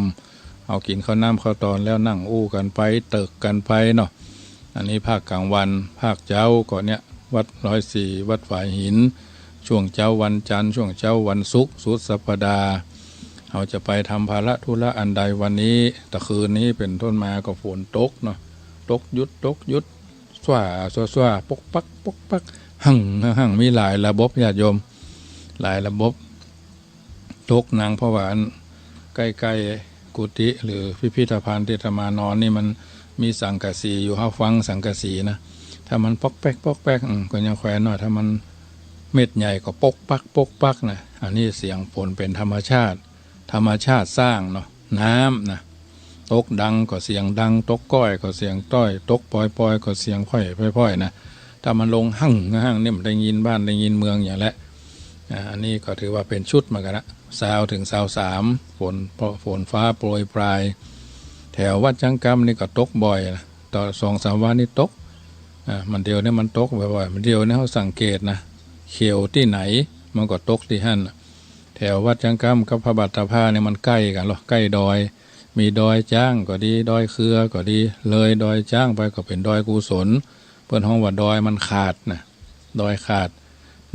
เอากิ๋นข้าวน้ำข้าวตอนแล้วนั่งอู้กั๋นไป เติกกั๋นไปเนาะ อันนี้ภาคก๋างวัน ภาคเจ๊าก็เนี่ย วัดร้อยสี่ วัดฝายหิน ช่วงเจ๊าวันจันทร์ ช่วงเจ๊าวันศุกร์ สุดสัปดาห์ เฮาจะไปทำภาระธุระอันใดวันนี้ ตะคืนนี้เป๋นต้นมาก็ฝนตกเนาะ ตกหยุด ตกหยุด สว่าง สว่าง สว่าง ปกปัก ปกปัก หั่ง หั่ง มีหลายระบบ ญาติโยม หลายระบบ ตกหนัง เพราะว่าอันใก้ๆ กุฏิหรือพิพิธภัณฑ์ตี้อาตมานอนนี่มันมีสังกะสีอยู่ เฮาฟังสังกะสีนะ ถ้ามันป๊อกแป๊กป๊อกแป๊ก อืม ก็ยังแขวนหน่อย ถ้ามันเม็ดใหญ่ก็ปกปักปกปักนะ อันนี้เสียงฝนเป๋นธรรมชาติ ธรรมชาติสร้างเนาะ น้ำนะ ตกดังก็เสียงดัง ตกก้อยก็เสียงต้อย ตกปอยๆ ก็เสียงค่อยๆ นะ ถ้ามันลงหั่งหั่งนี่มันได้ยินบ้านได้ยินเมืองอย่างแหละ อ่า อันนี้ก็ถือว่าเป๋นชุดมากั๋นละ ซาวเถิงซาวสาม ฝน เพราะฝนฟ้าโปรยปราย แถววัดจ๊างกำนี่ก็ตกบ่อยนะ ต่อสองสามวันนี่ตก อ่า มันเดี๋ยวนี้มันตกบ่อยๆ มันเดี๋ยวนี้เฮาสังเกตนะ เขียวตี้ไหน มันก็ตกตี้หั้นน่ะ แถววัดจ๊างกำกับพระบาทตากผ้าเนี่ยมันใก้กั๋นเนาะ ใก้ดอย มีดอยจ๊างก็ดี ดอยเครือก็ดี เลยดอยจ๊างไปก็เป๋นดอยกุศล เปิ้นฮ้องว่าดอยมันขาดนะ ดอยขาด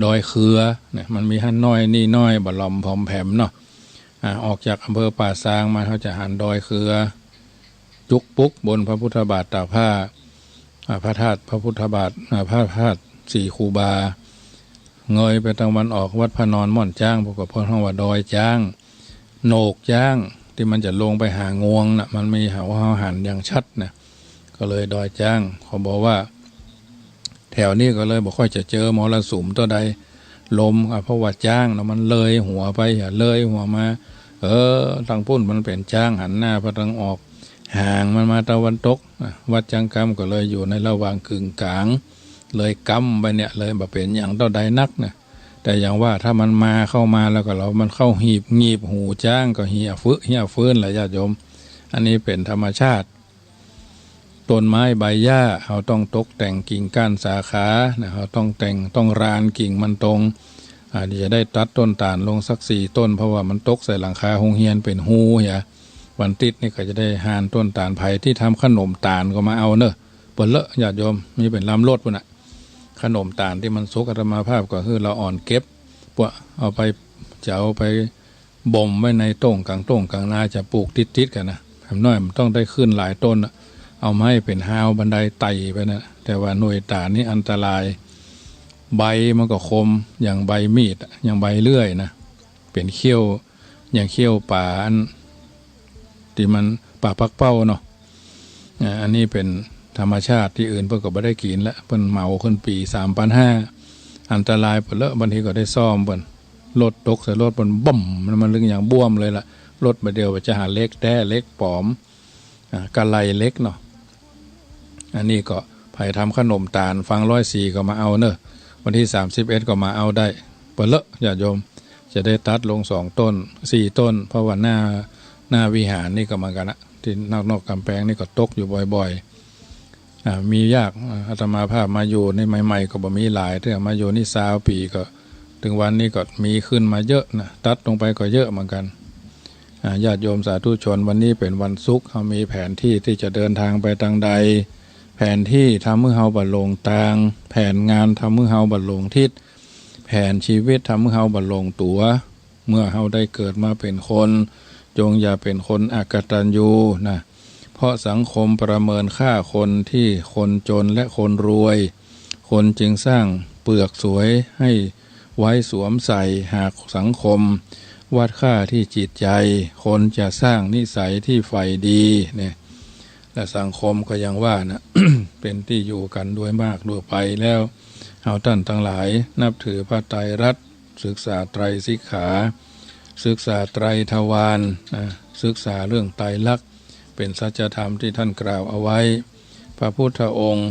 ดอยเครือเนี่ย มันมีหั้นน้อยนี่น้อย บ่หลอมผอมแผมเนาะ อ่า ออกจากอำเภอป่าซางมา เฮาจะหันดอยเครือ จุกปุ๊กบนพระพุทธบาทตากผ้า อ่า พระธาตุพระพุทธบาท อ่า พระธาตุสี่คูบา เงยไปตะวันออกวัดพระนอนม่อนจ๊าง พวกก็เปิ้นฮ้องว่าดอยจ๊าง โหนกจ๊าง ตี้มันจะลงไปหางวงน่ะ มันมีเฮา เฮาหันอย่างชัดนะ ก็เลยดอยจ๊าง เขาบอกว่า แถวนี้ก็เลยบ่ค่อยจะเจอมรสุมเต้าใด ลม อ่ะ เพราะว่าจ๊างน่ะมันเลยหัวไป อ่ะ เลยหัวมา เออ ตางปุ้นมันเป๋นจ๊างหันหน้าไปตางออก หางมันมาตะวันตก อ่ะ วัดจ๊างกำก็เลยอยู่ในระหว่างกึ่งกลาง เลยกำไปเนี่ย เลยบ่เป๋นหยังเต้าใดนักนะ แต่อย่างว่าถ้ามันมาเข้ามาแล้วก็ แล้วมันเข้าหีบ หงีบหูจ๊างก็เหียฟื้น เหียฟื้นแหละญาติโยม อันนี้เป๋นธรรมชาติ ต้นไม้ใบหญ้า เฮาต้องตกแต่งกิ่งก้านสาขานะ เฮาต้องแต่ง ต้องรานกิ่งมันตรง อ่า จะได้ตัดต้นตาลลงสักสี่ต้น เพราะว่ามันตกใส่หลังคาโฮงเฮียนเป๋นฮูเหีย วันติ๊ดนี่ก็จะได้หานต้นตาล ใผตี้ทำขนมตาลก็มาเอาเน่อ เปิ้นเลอะญาติโยม มีเป๋นลำรถปุ้นน่ะ ขนมตาลตี้มันสุก อาตมาภาพก็หื้อละอ่อนเก็บ ปะเอาไป จะเอาไปบ่มไว้ในโต้งกลางโต้งกลางนา จะปลูกติดๆ กั๋นนะ แหมน้อยมันต้องได้ขึ้นหลายต้นน่ะ เอาไม้เป๋นฮาวบันไดไต่ไปนะ แต่ว่าหน่วยตาลนี่อันตราย ใบมันก็คม อย่างใบมีดอะ อย่างใบเลื่อยนะ เป๋นเขี้ยว อย่างเขี้ยวป๋าอัน ตี้มันป๋าปักเป้าเนาะ อ่า อันนี้เป๋นธรรมชาติ ตี้อื่นเปิ้นก็บ่ได้กิ๋นละ เปิ้นเหมาขึ้นปี๋สามปันห้า อันตรายเปิ้นเลอะ บางทีก็ได้ซ่อมเปิ้น รถตกใส่รถเปิ้น บึ้ม มัน มันลึงอย่างบ้วมเลยล่ะ รถบ่าเดี่ยวจะหาเหล็กแต๊เหล็กป๋อม อ่า กะไลเหล็กเนาะ อันนี้ก็ใผทำขนมตาล ฟังร้อยสี่ก็มาเอาเน่อ วันตี้สามสิบเอ็ดก็มาเอาได้ เปิ้นเลอะญาติโยม จะได้ตัดลงสองต้น สี่ต้น เพราะว่าหน้า หน้าวิหารนี่ก็เหมือนกั๋นนะ ตี้นอกๆ ก๋ำแปงนี่ก็ตกอยู่บ่อยๆ อ่า มียาก อ่า อาตมาภาพมาอยู่นี่ใหม่ๆ ก็บ่มีหลายเตื้อ มาอยู่นี่ซาวปี๋ก็ เถิงวันนี้ก็มีขึ้นมาเยอะนะ ตัดลงไปก็เยอะเหมือนกั๋น อ่า ญาติโยมสาธุชน วันนี้เป๋นวันศุกร์ เฮามีแผนตี้ตี้จะเดินตางไปตางใด แผนตี้ทำหื้อเฮาบ่หลงตาง แผนงานทำหื้อเฮาบ่หลงทิศ แผนชีวิตทำหื้อเฮาบ่หลงตั๋ว เมื่อเฮาได้เกิดมาเป๋นคน จงอย่าเป๋นคนอกตัญญูนะ เพราะสังคมประเมินค่าคนตี้คนจนและคนรวย คนจึงสร้างเปลือกสวยให้ไว้สวมใส่ หากสังคมวัดค่าตี้จิตใจ๋ คนจะสร้างนิสัยตี้ใฝ่ดีเนี่ย และสังคมก็อย่างว่านะ เป๋นตี้อยู่กั๋นโดยมากโดยไปแล้ว เฮาต้านตังหลายนับถือพระไตรรัตน์ ศึกษาไตรสิกขา ศึกษาไตรทวาร อ่า ศึกษาเรื่องไตรลักษณ์ เป๋นสัจธรรมตี้ต้านกล่าวเอาไว้ พระพุทธองค์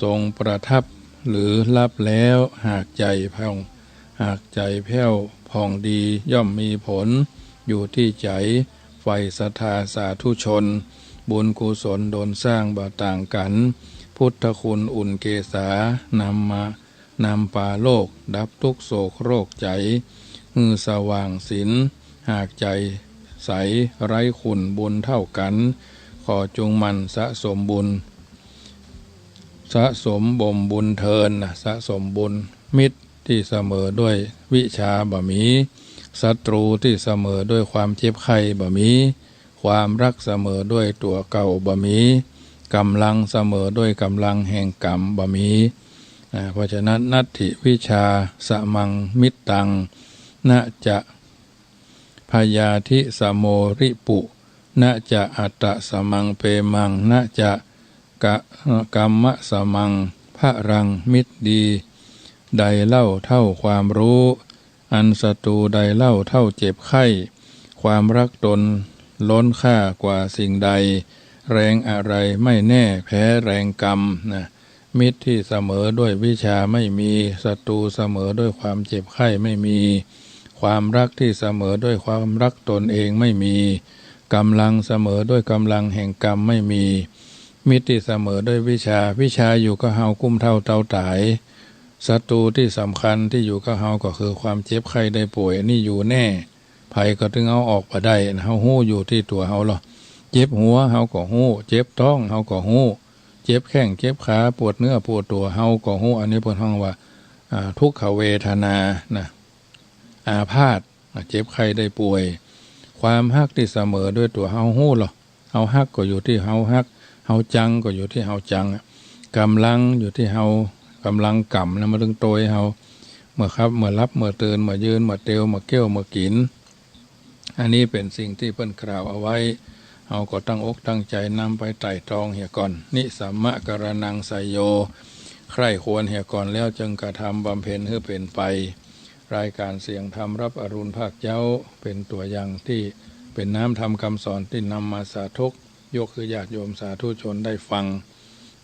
ทรงประทับหรือรับแล้ว หากใจ๋ผ่อง หากใจ๋แผ้วผ่องดี ย่อมมีผลอยู่ตี้ใจ๋ ใฝ่ศรัทธาสาธุชน บุญกุศลดลสร้างบ่ต่างกั๋น พุทธคุณอุ่นเกศา นำมา นำปาโลก ดับทุกข์โศกโรคใจ๋ หื้อสว่างสิน หากใจ๋ใสไร้ขุ่น บุญเต้ากั๋น ขอจงหมั่นสะสมบุญ สะสมบ่มบุญเทินนะ สะสมบุญ มิตรตี้เสมอด้วยวิชชาบ่มี ศัตรูตี้เสมอด้วยความเจ็บไข้บ่มี ความฮักเสมอด้วยตั๋วเก่าบ่มี ก๋ำลังเสมอด้วยก๋ำลังแห่งกรรมบ่มี อ่า เพราะฉะนั้น นัตถิวิชชาสมังมิตตัง นะจะ พยาธิสโมริปุ นะจะอัตตะสมังเปมัง นะจะกะ กัมมะสมังพะรัง มิตรดีใดเล่าเท่าความรู้ อันศัตรูใดเล่าเท่าเจ็บไข้ ความฮักตนล้นค่ากว่าสิ่งใด แรงอะไรไม่แน่แพ้แรงกรรมนะ มิตรที่เสมอด้วยวิชชาไม่มี ศัตรูเสมอด้วยความเจ็บไข้ไม่มี ความฮักที่เสมอด้วยความฮักตนเองไม่มี ก๋ำลังเสมอด้วยก๋ำลังแห่งกรรมไม่มี มิตรที่เสมอด้วยวิชชา วิชชาอยู่กับเฮากู้เต้าเต้าต๋าย ศัตรูที่สำคัญที่อยู่กับเฮาก็คือความเจ็บไข้ได้ป่วย อันนี้อยู่แน่ ใผก็ตึงเอาออกบ่ได้ เฮาฮู้อยู่ตี้ตั๋วเฮาลอ เจ็บหัวเฮาก็ฮู้ เจ็บต๊องเฮาก็ฮู้ เจ็บแข้งเจ็บขา ปวดเนื้อปวดตั๋วเฮาก็ฮู้ อันนี้เปิ้นฮ้องว่า อ่า ทุกขเวทนานะ อาพาธ อ่า เจ็บไข้ได้ป่วย ความฮักที่เสมอด้วยตั๋วเฮาฮู้ลอ เฮาฮักก็อยู่ตี้เฮาฮัก เฮาจังก็อยู่ตี้เฮาจังอะ ก๋ำลังอยู่ตี้เฮา ก๋ำลังก๋ำนะ มาตึงโตยเฮา เมื่อขับ เมื่อหลับ เมื่อตื่น เมื่อยืน เมื่อเตียว เมื่อเกี้ยว เมื่อกิ๋น อันนี้เป๋นสิ่งตี้เปิ้นกล่าวเอาไว้ เฮาก็ตั้งอกตั้งใจ๋นำไปไตร่ตรองเหียก่อน นิสัมมะกะระณังไสยโย ใคร่ควรเหียก่อนแล้วจึงกระทำบำเพ็ญหื้อเป๋นไป รายก๋านเสียงธรรมฮับอรุณภาคเจ๊า เป๋นตั๋วอย่างตี้ เป๋นน้ำธรรมกำสอนตี้นำมาสาธก ยกหื้อญาติโยมสาธุชนได้ฟัง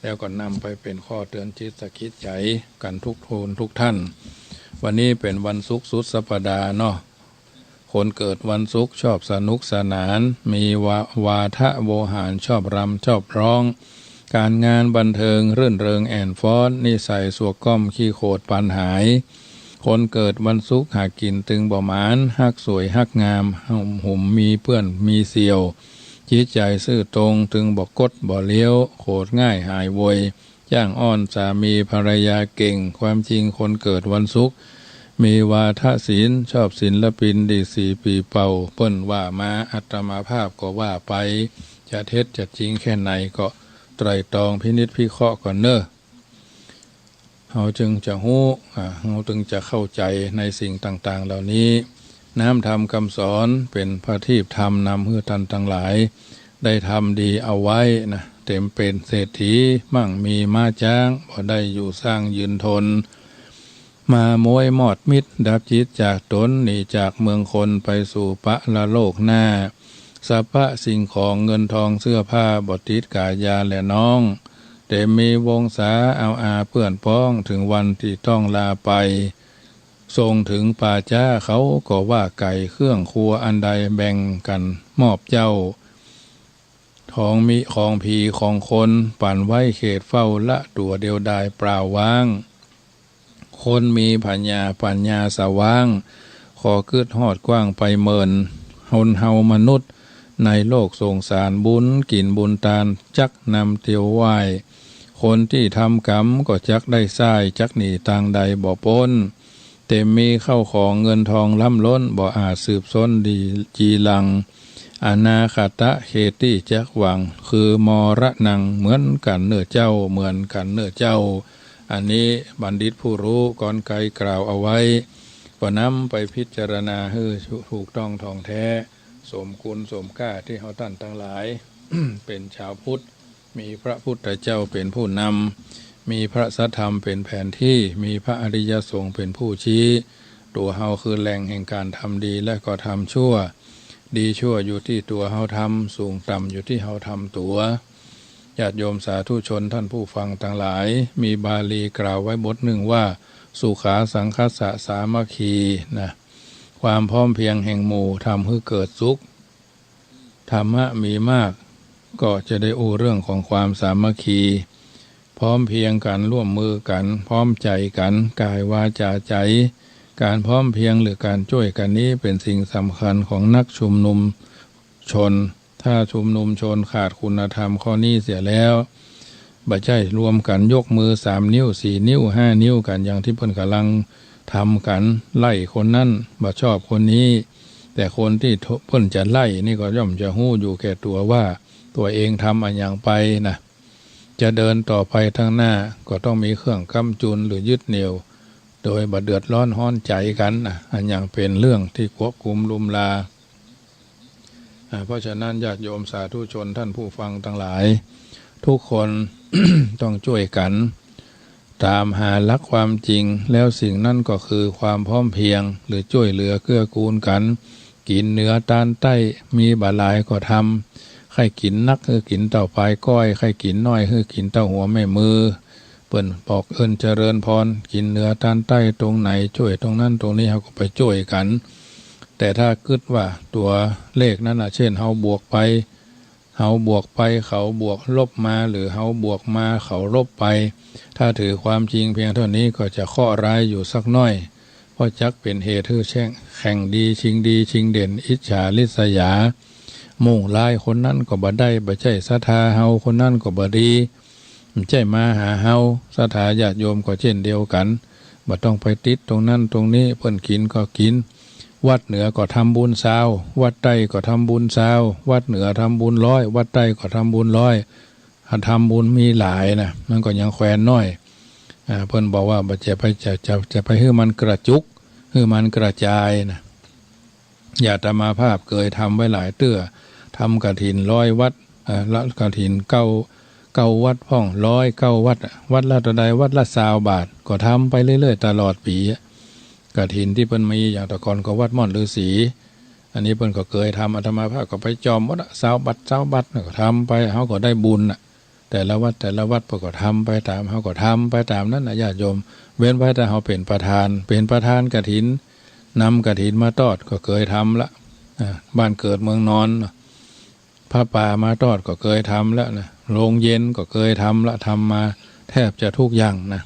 แล้วก็นำไปเป๋นข้อเตือนจิตสะกิดใจ๋กั๋นทุกคนทุกท่าน วันนี้เป๋นวันศุกร์สุดสัปดาห์เนาะ คนเกิดวันศุกร์ชอบสนุกสนาน มีวา วาทะโวหาร ชอบรำชอบร้อง ก๋านงานบันเทิงรื่นเริงแอ่นฟ้อน นิสัยสวกก้อมขี้โขดปานหาย คนเกิดวันศุกร์หากิ๋นตึงบ่หมาน ฮักสวยฮักงาม หุมมีเปื้อนมีเสี่ยว จิตใจ๋ซื่อตรงตึงบ่ก๊ดบ่เลี้ยว โขดง่ายหายโวย จ้างอ้อนสามีภรรยาเก่ง ความจริงคนเกิดวันศุกร์ มีวาทะศีล ชอบศิลปินดีดสีปี่เป่า เปิ้นว่ามา อาตมาภาพก็ว่าไป จะเท็จจะจริงแค่ไหนก็ไตร่ตรองพินิจพิเคราะห์ก่อนเน่อ เฮาจึงจะฮู้ อ่า เฮาจึงจะเข้าใจ๋ในสิ่งต่างๆ เหล่านี้ น้ำธรรมกำสอนเป๋นประทีปธรรมนำหื้อต้านตังหลาย ได้ทำดีเอาไว้นะ เต็มเป๋นเศรษฐี มั่งมีม้าจ๊าง บ่ได้อยู่ซ่างยืนทน มาโม้ยมอดมิด ดับจิตจากต๋น หนีจากเมืองคน ไปสู่ปรโลกหน้า สรรพสิ่งของเงินทองเสื้อผ้า บ่ติดก๋ายาแลน้อง เต็มมีวงศา เอาอาเปื้อนป๊อง ถึงวันตี้ต้องลาไป ส่งถึงป่าจ๊า เขาก็ว่าไก๋ เครื่องครัวอันใดแบ่งกั๋นมอบเจ้า ของมี ของผีของคน ปั๋นไว้เขตเฝ้า ละตั๋วเดียวดายเปล่าว้าง คนมีผญาปั๋ญญาสว่าง ขอคึดฮอดกว้างไปเมิน คนเฮามนุษย์ในโลกสงสาร บุญกิ๋นบุญตาน จักนำเตียวไหว้ คนตี้ทำกรรมก็จักได้ใส้ จักหนีตางใดบ่ป๊น เต็มมีเข้าของเงินทองล้ำล้น บ่อาจสืบซ้นดีจีหลัง อนาคตะเขตตี้จักหวัง คือมรณัง เหมือนกั๋นเน่อเจ้า เหมือนกั๋นเน่อเจ้า อันนี้บัณฑิตผู้ฮู้ก่อนไกลกล่าวเอาไว้ ก็นำไปพิจารณาหื้อถูกต้องถ่องแท้ สมคุณสมก้าตี้เฮาต้านตังหลาย เป๋นชาวพุทธ มีพระพุทธเจ้าเป๋นผู้นำ มีพระสัทธรรมเป๋นแผนตี้ มีพระอริยสงฆ์เป๋นผู้ชี้ ตั๋วเฮาคือแหล่งแห่งก๋านทำดีและก็ทำชั่ว ดีชั่วอยู่ตี้ตั๋วเฮาทำ สูงต่ำอยู่ตี้เฮาทำตั๋ว ญาติโยมสาธุชนต้านผู้ฟังตังหลาย มีบาลีกล่าวไว้บทนึ่งว่า สุขาสังฆัสสะสามัคคี นะ ความพร้อมเพรียงแห่งหมู่ทำหื้อเกิดสุข ธรรมะมีมาก ก็จะได้อู้เรื่องของความสามัคคี พร้อมเพรียงกั๋น ร่วมมือกั๋น พร้อมใจ๋กั๋น ก๋ายวาจ๋าใจ๋ ก๋านพร้อมเพรียงหรือก๋านจ้วยกั๋นนี้เป๋นสิ่งสำคัญของนักชุมนุมชน ถ้าชุมนุมชนขาดคุณธรรมข้อนี้เสียแล้ว บ่ใจ้รวมกั๋นยกมือสามนิ้ว สี่นิ้ว ห้านิ้วกั๋น อย่างตี้เปิ้นก่ำลังทำกั๋น ไล่คนนั้น บ่ชอบคนนี้ แต่คนตี้เปิ้นจะไล่นี่ก็ย่อมจะฮู้อยู่แก่ตั๋วว่าตั๋วเองทำอะหยังไปนะ จะเดินต่อไปข้างหน้าก็ต้องมีเครื่องค้ำจุนหรือยึดเหนี่ยว โดยบ่เดือดร้อนฮ้อนใจ๋กั๋นนะ อันหยังเป๋นเรื่องตี้ควบคุมลุมลา อ่า เพราะฉะนั้นญาติโยมสาธุชนต้านผู้ฟังตังหลาย ทุกคน ต้องจ้วยกั๋น ต๋ามหาหลักความจริง แล้วสิ่งนั้นก็คือความพร้อมเพรียง หรือจ้วยเหลือเกื้อกูลกั๋น กิ๋นเหนือตานใต้ มีบ่หลายก็ทำ ใค่กิ๋นนักหื้อกิ๋นเต้าปายก้อย ใค่กิ๋นน้อยหื้อกิ๋นเต้าหัวแม่มือ เปิ้นบอกเอิ้นเจริญพร กิ๋นเหนือตานใต้ตรงไหน จ้วยตรงนั้นตรงนี้ เฮาก็ไปจ้วยกั๋น แต่ถ้ากึ๊ดว่าตั๋วเลขนั้นน่ะ เช่น เฮาบวกไป เฮาบวกไป เขาบวกลบมา หรือเฮาบวกมา เขาลบไป ถ้าถือความจริงเพียงเต้านี้ก็จะเคราะห์ร้ายอยู่สักหน้อย เพราะจักเป๋นเหตุหื้อแข่ง แข่งดี ชิงดี ชิงเด่น อิจฉาริษยา มุ่งร้าย คนนั้นก็บ่ได้ บ่ใจ้ศรัทธาเฮา คนนั้นก็บ่ดี บ่ใจ้มาหาเฮา ศรัทธาญาติโยมก็เจ้นเดียวกั๋น บ่ต้องไปติดตรงนั้นตรงนี้ เปิ้นกิ๋นก็กิ๋น วัดเหนือก็ทำบุญซาว วัดใต้ก็ทำบุญซาว วัดเหนือทำบุญร้อย วัดใต้ก็ทำบุญร้อย ทำบุญมีหลายนะ มันก็ยังแควนน้อย อ่า เปิ้นบอกว่าบ่ จะไป จะ จะ จะไปหื้อมันกระจุก หื้อมันกระจายนะ อย่างอาตมาภาพเกยทำไว้หลายเตื้อ ทำกฐินร้อยวัด เอ่อ ละกฐินเก้า เก้าวัดพ่อง ร้อยเก้าวัดอะ วัดละเต้าใด วัดละซาวบาท ก็ทำไปเรื่อยๆ ตลอดปี๋อะ กฐินตี้เปิ้นมี อย่างแต่ก่อนก็วัดม่อนฤๅษี อันนี้เปิ้นก็เกยทำ อาตมาภาพก็ไปจ่อมหมดอะ ซาวบาท ซาวบาท ก็ทำไป เฮาก็ได้บุญน่ะ แต่ละวัด แต่ละวัด เปิ้นก็ทำไปต๋าม เฮาก็ทำไปต๋ามนั้นน่ะ ญาติโยม เว้นไว้แต่เฮาเป๋นประธาน เป๋นประธานกฐิน นำกฐินมาตอด ก็เกยทำละ อ่า บ้านเกิดเมืองนอนเนาะ ผ้าป่ามาตอดก็เกยทำแล้วนะ โรงเย็นก็เกยทำละ ทำมาแทบจะทุกอย่างนะ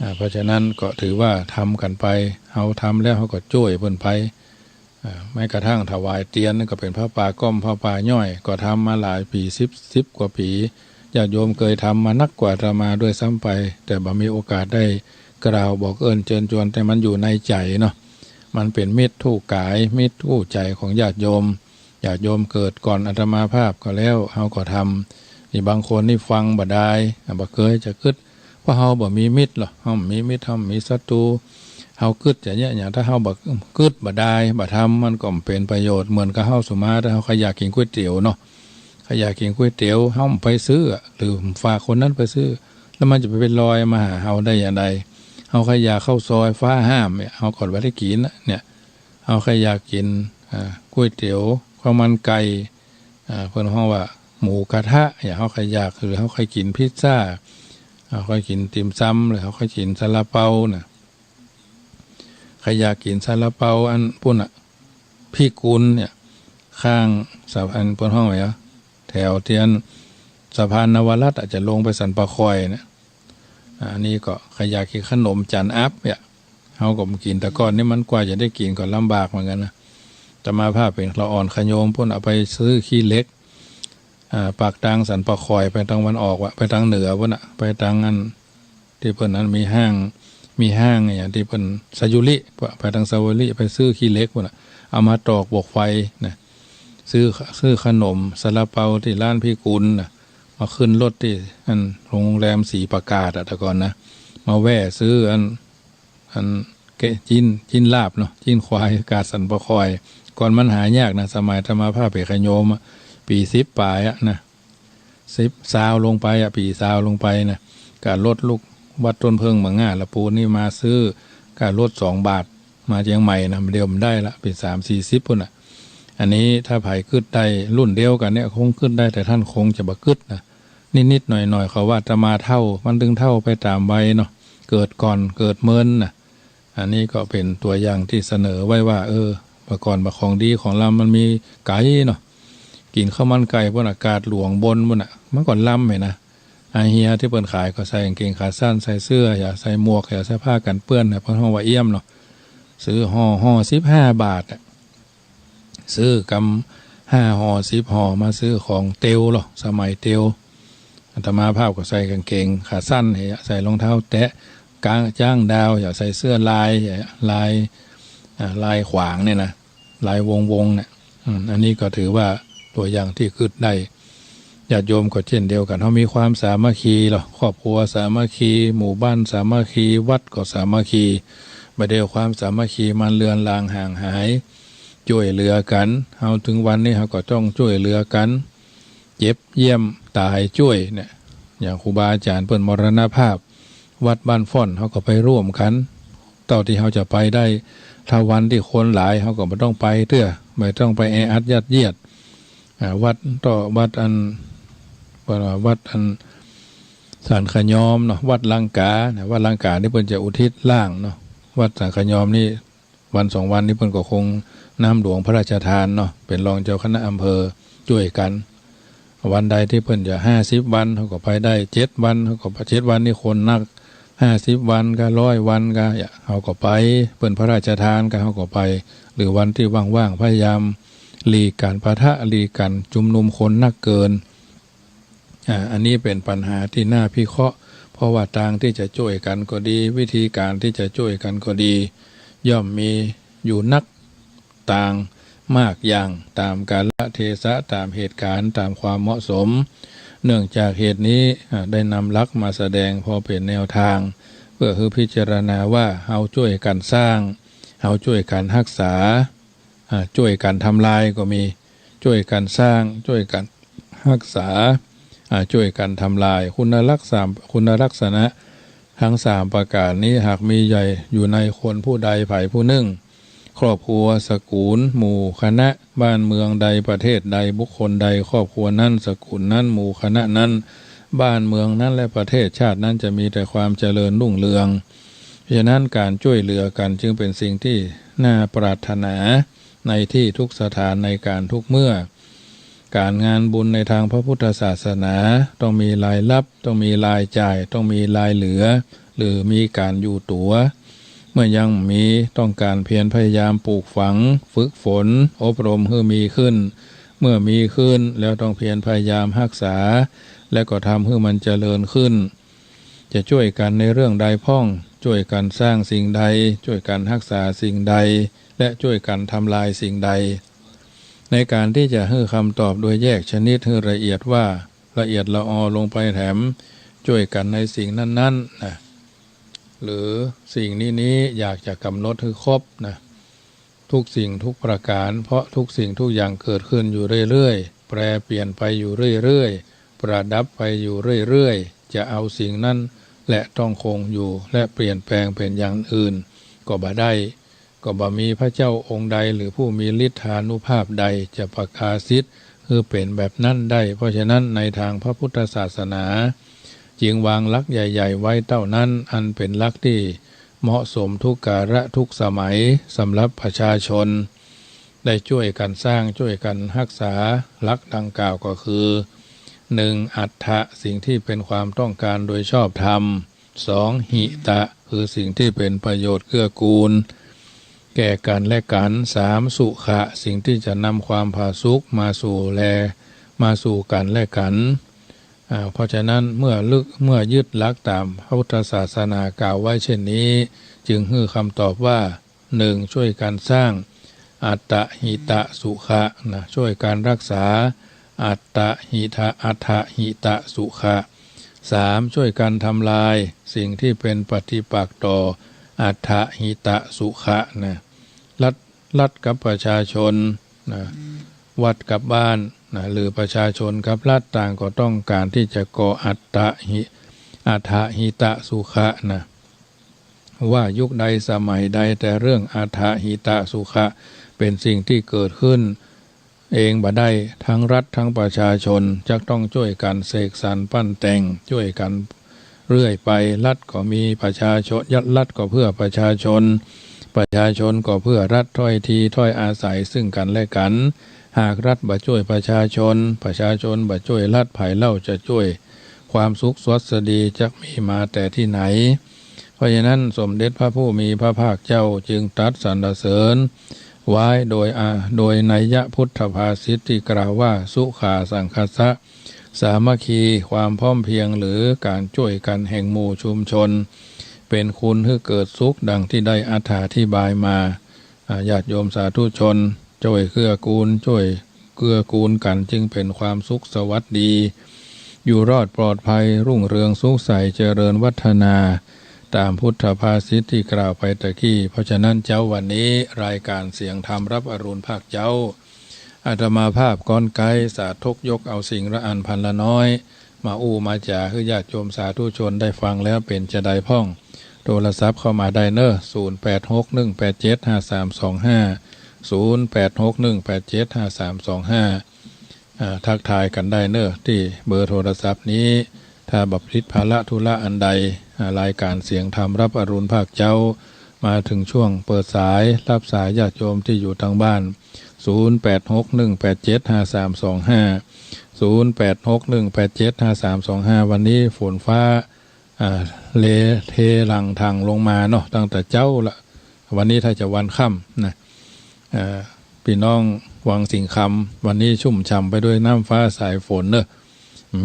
อ่า เพราะฉะนั้นก็ถือว่าทำกั๋นไป เฮาทำแล้วเฮาก็จ้วยเปิ้นไป อ่า แม้กระทั่งถวายเตียนนี่ก็เป๋นผ้าป่าก้อม ผ้าป่าย้อย ก็ทำมาหลายปี๋ สิบ สิบกว่าปี๋ ญาติโยมเกยทำมานักกว่าอาตมาด้วยซ้ำไป แต่บ่มีโอกาสได้กล่าวบอกเอิ้นเจิญจวน แต่มันอยู่ในใจ๋เนาะ มันเป๋นมิตรคู่ก๋าย มิตรคู่ใจ๋ของญาติโยม ญาติโยมเกิดก่อนอาตมาภาพก็แล้ว เฮาก็ทำ นี่บางคนนี่ฟังบ่ดาย อ่ะ บ่เกยจะกึ๊ด เพราะเฮาบ่มีมิตรหรอก เฮาบ่มีมิตร เฮาบ่มีศัตรู เฮากึ๊ดจะเยียะหยัง ถ้าเฮาบ่กึ๊ดบ่ดาย บ่ทำ มันก็บ่เป๋นประโยชน์ เหมือนกับเฮา สมมุติถ้าเฮาใค่อยากกิ๋นก๋วยเตี๋ยวเนาะ ใค่อยากกิ๋นก๋วยเตี๋ยว เฮาบ่ไปซื้ออะ หรือฝากคนนั้นไปซื้อ แล้วมันจะไปลอยมาหาเฮาได้อย่างใด เฮาใค่อยากข้าวซอยฟ้าห้ามเนี่ย เฮาก็บ่ได้กิ๋นอะ เนี่ย เฮาใค่อยากกิ๋น อ่า ก๋วยเตี๋ยว ข้าวมันไก่ อ่า เปิ้นฮ้องว่าหมูกระทะ อย่างเฮาใค่อยาก หรือเฮาใค่กิ๋นพิซซ่า เฮาใค่กิ๋นติ่มซำ หรือเฮาใค่กิ๋นซาลาเปาน่ะ ใค่อยากกิ๋นซาลาเปาอันปู๊นน่ะ พิกุลเนี่ย ข้างสะ อันเปิ้นฮ้องว่าหยัง แถวเตี้ยนสะพานนวรัตน์อะ จะลงไปสันป่าคอยเนี่ย อ่า อันนี้ก็ใค่อยากกิ๋นขนมจั๋นอับเนี่ย เฮาก็บ่กิ๋น แต่ก่อนนี่มันกว่าจะได้กิ๋นก็ลำบากเหมือนกั๋นนะ อาตมาภาพเป๋นละอ่อนขะโยมปู๊น เอาไปซื้อขี้เหล็ก อ่า ปากตางสันป่าคอย ไปตางวันออกวะ ไปตางเหนือปู๊นน่ะ ไปตางอัน ตี้เปิ้นอันมีห้าง มีห้างอะหยังตี้เปิ้น ไซยุริ ไปตางไซยุริ ไปซื้อขี้เหล็กปู๊นน่ะ เอามาตอกบวกไฟนะ ซื้อ ซื้อขนมซาลาเปาตี้ร้านพิกุลน่ะ มาขึ้นรถตี้อันโรงแรมศรีประกาศอะ แต่ก่อนนะ มาแวะซื้ออัน อันเก๊ะ จิ๊น จิ๊นลาบเนาะ จิ๊นควาย กาดสันป่าคอย ก่อนมันหายากนะ สมัยอาตมาภาพเป๋นขะโยมอะ ปี๋สิบป๋ายอะนะ สิบ ซาวลงไปอะ ปี๋ซาวลงไปนะ กาดรถลูกวัดต้นเพิ่งเมืองง่าละปูนนี่มาซื้อ กาดรถสองบาท มาเจียงใหม่นะ เดี๋ยวมันได้ละ เป๋นสามสี่สิบปู๊นน่ะ อันนี้ถ้าใผกึ๊ดได้รุ่นเดียวกั๋นเนี่ย คงกึ๊ดได้ แต่ต้านคงจะบ่กึ๊ดนะ นิดๆ หน่อยๆ เขาว่าอาตมาเฒ่า มันตึงเฒ่าไปต๋ามวัยเนาะ เกิดก่อน เกิดเมินน่ะ อันนี้ก็เป๋นตั๋วอย่างตี้เสนอไว้ว่า เออ เมื่อก่อนบ่าของดีของลำมันมีไก๋เนาะ กิ๋นข้าวมันไก่ปู๊นน่ะ กาดหลวงบนปู๊นน่ะ มันก็ลำหั้นนะ อาเฮียตี้เปิ้นขายก็ใส่ก๋างเกงขาสั้น ใส่เสื้อ อย่าใส่หมวก อย่าใส่ผ้ากั๋นเปื้อนนะ เปิ้นฮ้องว่าเอี้ยมเนาะ ซื้อห่อ ห่อสิบห้าบาทอะ ซื้อกำห้าห่อสิบห่อ มาซื้อของเตียวเนาะ สมัยเตียว อาตมาภาพก็ใส่ก๋างเกงขาสั้น อย่าใส่รองเท้าแตะ กาง จ้างดาว อย่าใส่เสื้อลาย อย่าลาย อ่า ลายขวางเนี่ยนะ ลายวงๆ เนี่ย อืม อันนี้ก็ถือว่าตั๋วอย่างตี้กึ๊ดได้ ญาติโยมก็เจ้นเดียวกั๋น เฮามีความสามัคคีเนาะ ครอบครัวสามัคคี หมู่บ้านสามัคคี วัดก็สามัคคี บ่าเดี่ยวความสามัคคีมันเลือนลางห่างหาย จ้วยเหลือกั๋น เฮาเถิงวันนี้เฮาก็ต้องจ้วยเหลือกั๋น เจ็บเยียมต๋ายจ้วยเนี่ย อย่างครูบาอาจ๋ารย์เปิ้นมรณภาพ วัดบ้านฟ้อน เฮาก็ไปร่วมกั๋น เต้าตี้เฮาจะไปได้ ถ้าวันตี้คนหลาย เฮาก็บ่ต้องไปเตื้อ บ่ต้องไปแออัดยัดเยียด อ่า วัดต่อ วัดอัน วัดอันสันขะยอมเนาะ วัดลังกาเนี่ย วัดลังกานี่เปิ้นจะอุทิศร่างเนาะ วัดสันขะยอมนี่ วันสองวันนี้เปิ้นก็คงน้ำหลวงพระราชทานเนาะ เป๋นรองเจ้าคณะอำเภอจ้วยกั๋น วันใดตี้เปิ้นจะห้าสิบวัน เฮาก็ไปได้ เจ็ดวัน เฮาก็ไป เจ็ดวันนี่คนนัก ห้าสิบวันกา ร้อยวันกา เฮาก็ไป เปิ้นพระราชทานกา เฮาก็ไป หรือวันตี้ว่างๆ พยายามหลีกก๋านปะทะ หลีกก๋านชุมนุมคนนักเกิน อ่า อันนี้เป๋นปัญหาตี้น่าพิเคราะห์ เพราะว่าตางตี้จะจ้วยกั๋นก็ดี วิธีก๋านตี้จะจ้วยกั๋นก็ดี ย่อมมีอยู่นักตางมากอย่าง ต๋ามกาละเทศะ ต๋ามเหตุก๋ารณ์ ต๋ามความเหมาะสม เนื่องจากเหตุนี้ อ่า ได้นำหลักมาแสดงพอเป๋นแนวตาง เปื้อหื้อพิจารณาว่า เฮาจ้วยกั๋นสร้าง เฮาจ้วยกั๋นฮักษา อ่า จ้วยกั๋นทำลายก็มี จ้วยกั๋นสร้าง จ้วยกั๋นฮักษา อ่า จ้วยกั๋นทำลาย คุณลักษณะ คุณลักษณะตังสามประก๋านนี้ หากมีใหญ่อยู่ในคนผู้ใดใผผู้นึ่ง ครอบครัว สกุล หมู่คณะ บ้านเมืองใด ประเทศใด บุคคลใด ครอบครัวนั้น สกุลนั้น หมู่คณะนั้น บ้านเมืองนั้น และประเทศชาตินั้นจะมีแต่ความเจริญรุ่งเรือง เพราะฉะนั้นก๋านจ้วยเหลือกั๋นจึงเป๋นสิ่งตี้น่าปรารถนาในตี้ทุกสถาน ในก๋านทุกเมื่อ ก๋านงานบุญในตางพระพุทธศาสนา ต้องมีรายรับ ต้องมีรายจ่าย ต้องมีรายเหลือ หรือมีก๋านอยู่ตั๋ว เมื่อยังมี ต้องก๋านเพียรพยายามปลูกฝัง ฝึกฝน อบรมหื้อมีขึ้น เมื่อมีขึ้นแล้วต้องเพียรพยายามฮักษา และก็ทำหื้อมันเจริญขึ้น จะจ้วยกั๋นในเรื่องใดพ่อง จ้วยกั๋นสร้างสิ่งใด จ้วยกั๋นฮักษาสิ่งใด และจ้วยกั๋นทำลายสิ่งใด ในก๋านตี้จะหื้อคำตอบโดยแยกชนิดหื้อละเอียดว่า ละเอียดละออลงไปแถม จ้วยกั๋นในสิ่งนั้นๆ นะ หรือสิ่งนี้ๆ อยากจะกำหนดหื้อครบนะ ทุกสิ่งทุกประก๋าน เพราะทุกสิ่งทุกอย่างเกิดขึ้นอยู่เรื่อยๆ แปรเปลี่ยนไปอยู่เรื่อยๆ ประดับไปอยู่เรื่อยๆ จะเอาสิ่งนั้นแหละต้องคงอยู่ และเปลี่ยนแปลงเป๋นอย่างอื่นก็บ่ได้ ก็บ่มีพระเจ้าองค์ใดหรือผู้มีฤทธานุภาพใดจะประกาศิทธิ์หื้อเป๋นแบบนั้นได้ เพราะฉะนั้นในตางพระพุทธศาสนา จึงวางหลักใหญ่ๆ ไว้เต้านั้น อันเป๋นหลักตี้เหมาะสมทุกกาละทุกสมัย สำหรับประชาชน ได้จ้วยกั๋นสร้าง จ้วยกั๋นฮักษา หลักดังกล่าวก็คือ หนึ่ง อัตถะ สิ่งที่เป็นความต้องการโดยชอบธรรม สอง หิตะ คือสิ่งที่เป็นประโยชน์เกื้อกูลแก่กันและกัน สาม สุขะ สิ่งที่จะนำความผาสุกมาสู่แล มาสู่กันและกัน อ่า เพราะฉะนั้นเมื่อลึก เมื่อยึดหลักตามพระพุทธศาสนากล่าวไว้เช่นนี้ จึงหื้อคำตอบว่า หนึ่ง จ้วยกั๋นสร้าง อัตตหิตสุขะ นะ จ้วยกั๋นฮักษา อัตตหิต อัตตหิตสุขะ สาม จ้วยกั๋นทำลายสิ่งที่เป็นปฏิปักษ์ต่ออัตตหิตสุขะ นะ รัฐ รัฐกับประชาชน นะ วัดกับบ้าน นะ หรือประชาชนกับรัฐต่างก็ต้องการที่จะก่ออัตตหิ อัตตหิตสุขะ นะ ว่ายุคใดสมัยใด แต่เรื่องอัตตหิตสุขะ เป๋นสิ่งที่เกิดขึ้นเองบ่ได้ ทั้งรัฐทั้งประชาชนจะต้องจ้วยกั๋นเสกสรรปั้นแต่ง จ้วยกั๋นเรื่อยไป รัฐก็มีประชาชน รัฐก็เพื่อประชาชน ประชาชนก็เพื่อรัฐ ถ้อยทีถ้อยอาศัยซึ่งกันและกัน หากรัฐบ่จ้วยประชาชน ประชาชนบ่จ้วยรัฐ ใผเล่าจะจ้วย ความสุขสวัสดีจะมีมาแต่ที่ไหน เพราะฉะนั้นสมเด็จพระผู้มีพระภาคเจ้าจึงตรัสสรรเสริญไว้โดยอา โดยนัยยะพุทธภาษิตที่กล่าวว่า สุขาสังคัสสะ สามัคคี ความพร้อมเพรียงหรือก๋านจ้วยกั๋นแห่งหมู่ชุมชน เป๋นคุณหื้อเกิดสุขดังที่ได้อธิบายมา อ่า ญาติโยมสาธุชน จ้วยเกื้อกูล จ้วยเกื้อกูลกั๋นจึงเป๋นความสุขสวัสดี อยู่รอดปลอดภัย รุ่งเรืองสุขใส เจริญวัฒนา ต๋ามพุทธภาษิตที่กล่าวไปตะกี้ เพราะฉะนั้นเจ๊าวันนี้รายก๋านเสียงธรรมรับอรุณภาคเจ๊า อาตมาภาพก้อนไก๊สาธกยกเอาสิ่งละอันพันละน้อย มาอู้มาจ๋าหื้อญาติโยมสาธุชนได้ฟังแล้วเป๋นจาใดพ่อง โทรศัพท์เข้ามาได้เน้อ ศูนย์แปดหกหนึ่งแปดเจ็ดห้าสามสองห้า ศูนย์แปดหกหนึ่งแปดเจ็ดห้าสามสองห้า อ่า ทักทายกั๋นได้เน้อ ตี้เบอร์โทรศัพท์นี้ ถ้าบ่ติดภาระธุระอันใด อ่า รายก๋านเสียงธรรมรับอรุณภาคเจ๊า มาเถิงช่วงเปิดสาย รับสายญาติโยมตี้อยู่ตางบ้าน ศูนย์แปดหกหนึ่งแปดเจ็ดห้าสามสองห้า ศูนย์แปดหกหนึ่งแปดเจ็ดห้าสามสองห้า วันนี้ฝนฟ้า อ่า เลเทหลั่งถ่างลงมาเนาะ ตั้งแต่เจ๊าละ วันนี้ถ้าจะวันค่ำนะ อ่า ปี้น้องวังสิงห์คำ วันนี้ชุ่มฉ่ำไปด้วยน้ำฟ้าสายฝนเน้อ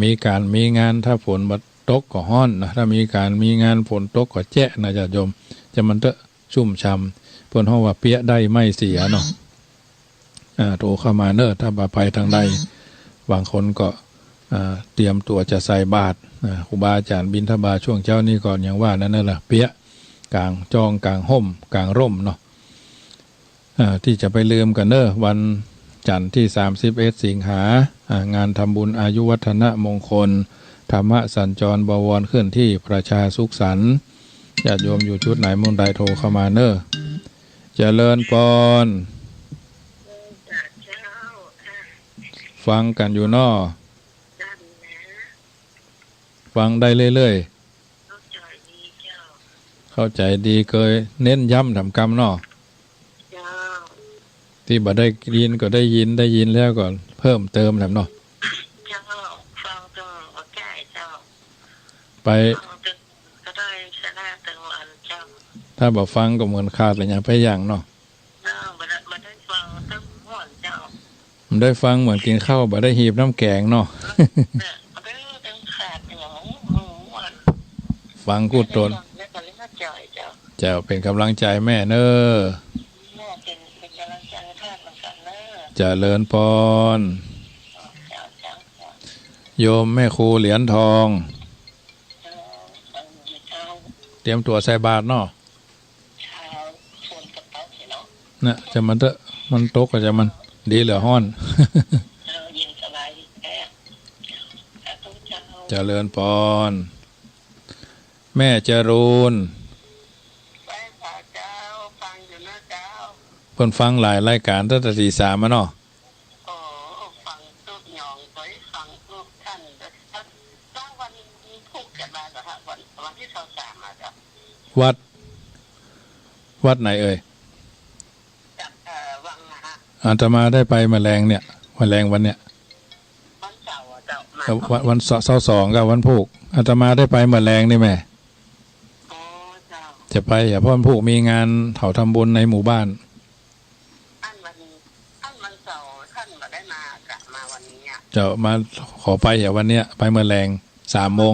มีก๋านมีงาน ถ้าฝนบ่ตกก็ฮ้อนนะ ถ้ามีก๋านมีงานฝนตกก็แจ๊ะนะ ญาติโยม จะมันเต๊อะ ชุ่มฉ่ำ เปิ้นฮ้องว่าเปี๊ยะได้ไม่เสียเนาะ อ่า โทรเข้ามาเน้อ ถ้าบ่ไปตางใด บางคนก็ อ่า เตรียมตั๋วจะใส่บาตร อ่า ครูบาอาจ๋ารย์บิณฑบาตช่วงเจ๊านี่ก็ยังว่านั้นน่ะละ เปียะ ก๋างจ้อง ก๋างฮ่ม ก๋างร่มเนาะ อ่า ตี้จะไปลืมกั๋นเน้อ วันจันทร์ตี้สามสิบเอ็ดสิงหา อ่า งานทำบุญอายุวัฒนมงคล ธรรมสัญจรบวรเคลื่อนที่ประชาสุขสันต์ ญาติโยมอยู่จุดไหนมุมใดโทรเข้ามาเน้อ เจริญปอน ฟังกั๋นอยู่เนาะ ฟังได้เรื่อยๆ เข้าใจ๋ดี เกยเน้นย้ำแถมกำเนาะ ตี้บ่ได้ยินก็ได้ยิน ได้ยินแล้วก็เพิ่มเติมแถมเนาะ ไป ถ้าบ่ฟังก็เหมือนขาดอะไรอย่างไปอย่างเนาะ บ่ได้ฟังเหมือนกิ๋นข้าว บ่ได้หีบน้ำแก๋งเนาะ ฟังกู้ตน เจ้า เป๋นก๋ำลังใจ๋แม่เน้อ เจริญปอน โยมแม่ครูเหรียญทอง เตรียมตั๋วใส่บาตรเนาะ น่ะ จะมันเต๊อะ มันตกก็จะมัน ดีเหลือฮ้อน เจริญปอน แม่จรูน เปิ้นฟังหลายรายก๋านตั้งแต่ตีสามมาเนาะ อ๋อ ฟังตุ๊กหยอง ไปฟังตุ๊กท่าน แล้ววันพุธจะมาเหรอฮะ วัน วันตี้ซาวสามอะเจ้า วัด วัดไหนเอ่ย จาก เอ่อ วังนะฮะ อาตมาได้ไปเมื่อแลงเนี่ย เมื่อแลงวันเนี่ย วันเสาร์อะเจ้า มา เอ่อ วัน วันเสาร์ เสาร์สองกับวันพุธ อาตมาได้ไปเมื่อแลงนี่แม่ อ๋อ เจ้า จะไปอะ เพราะวันพุธมีงานเขาทำบุญในหมู่บ้าน อันวัน อันวันเสาร์ท่านบ่ได้มา กะมาวันนี้อะ เจ้า มาขอไปอะวันเนี้ย ไปเมื่อแลง สามโมง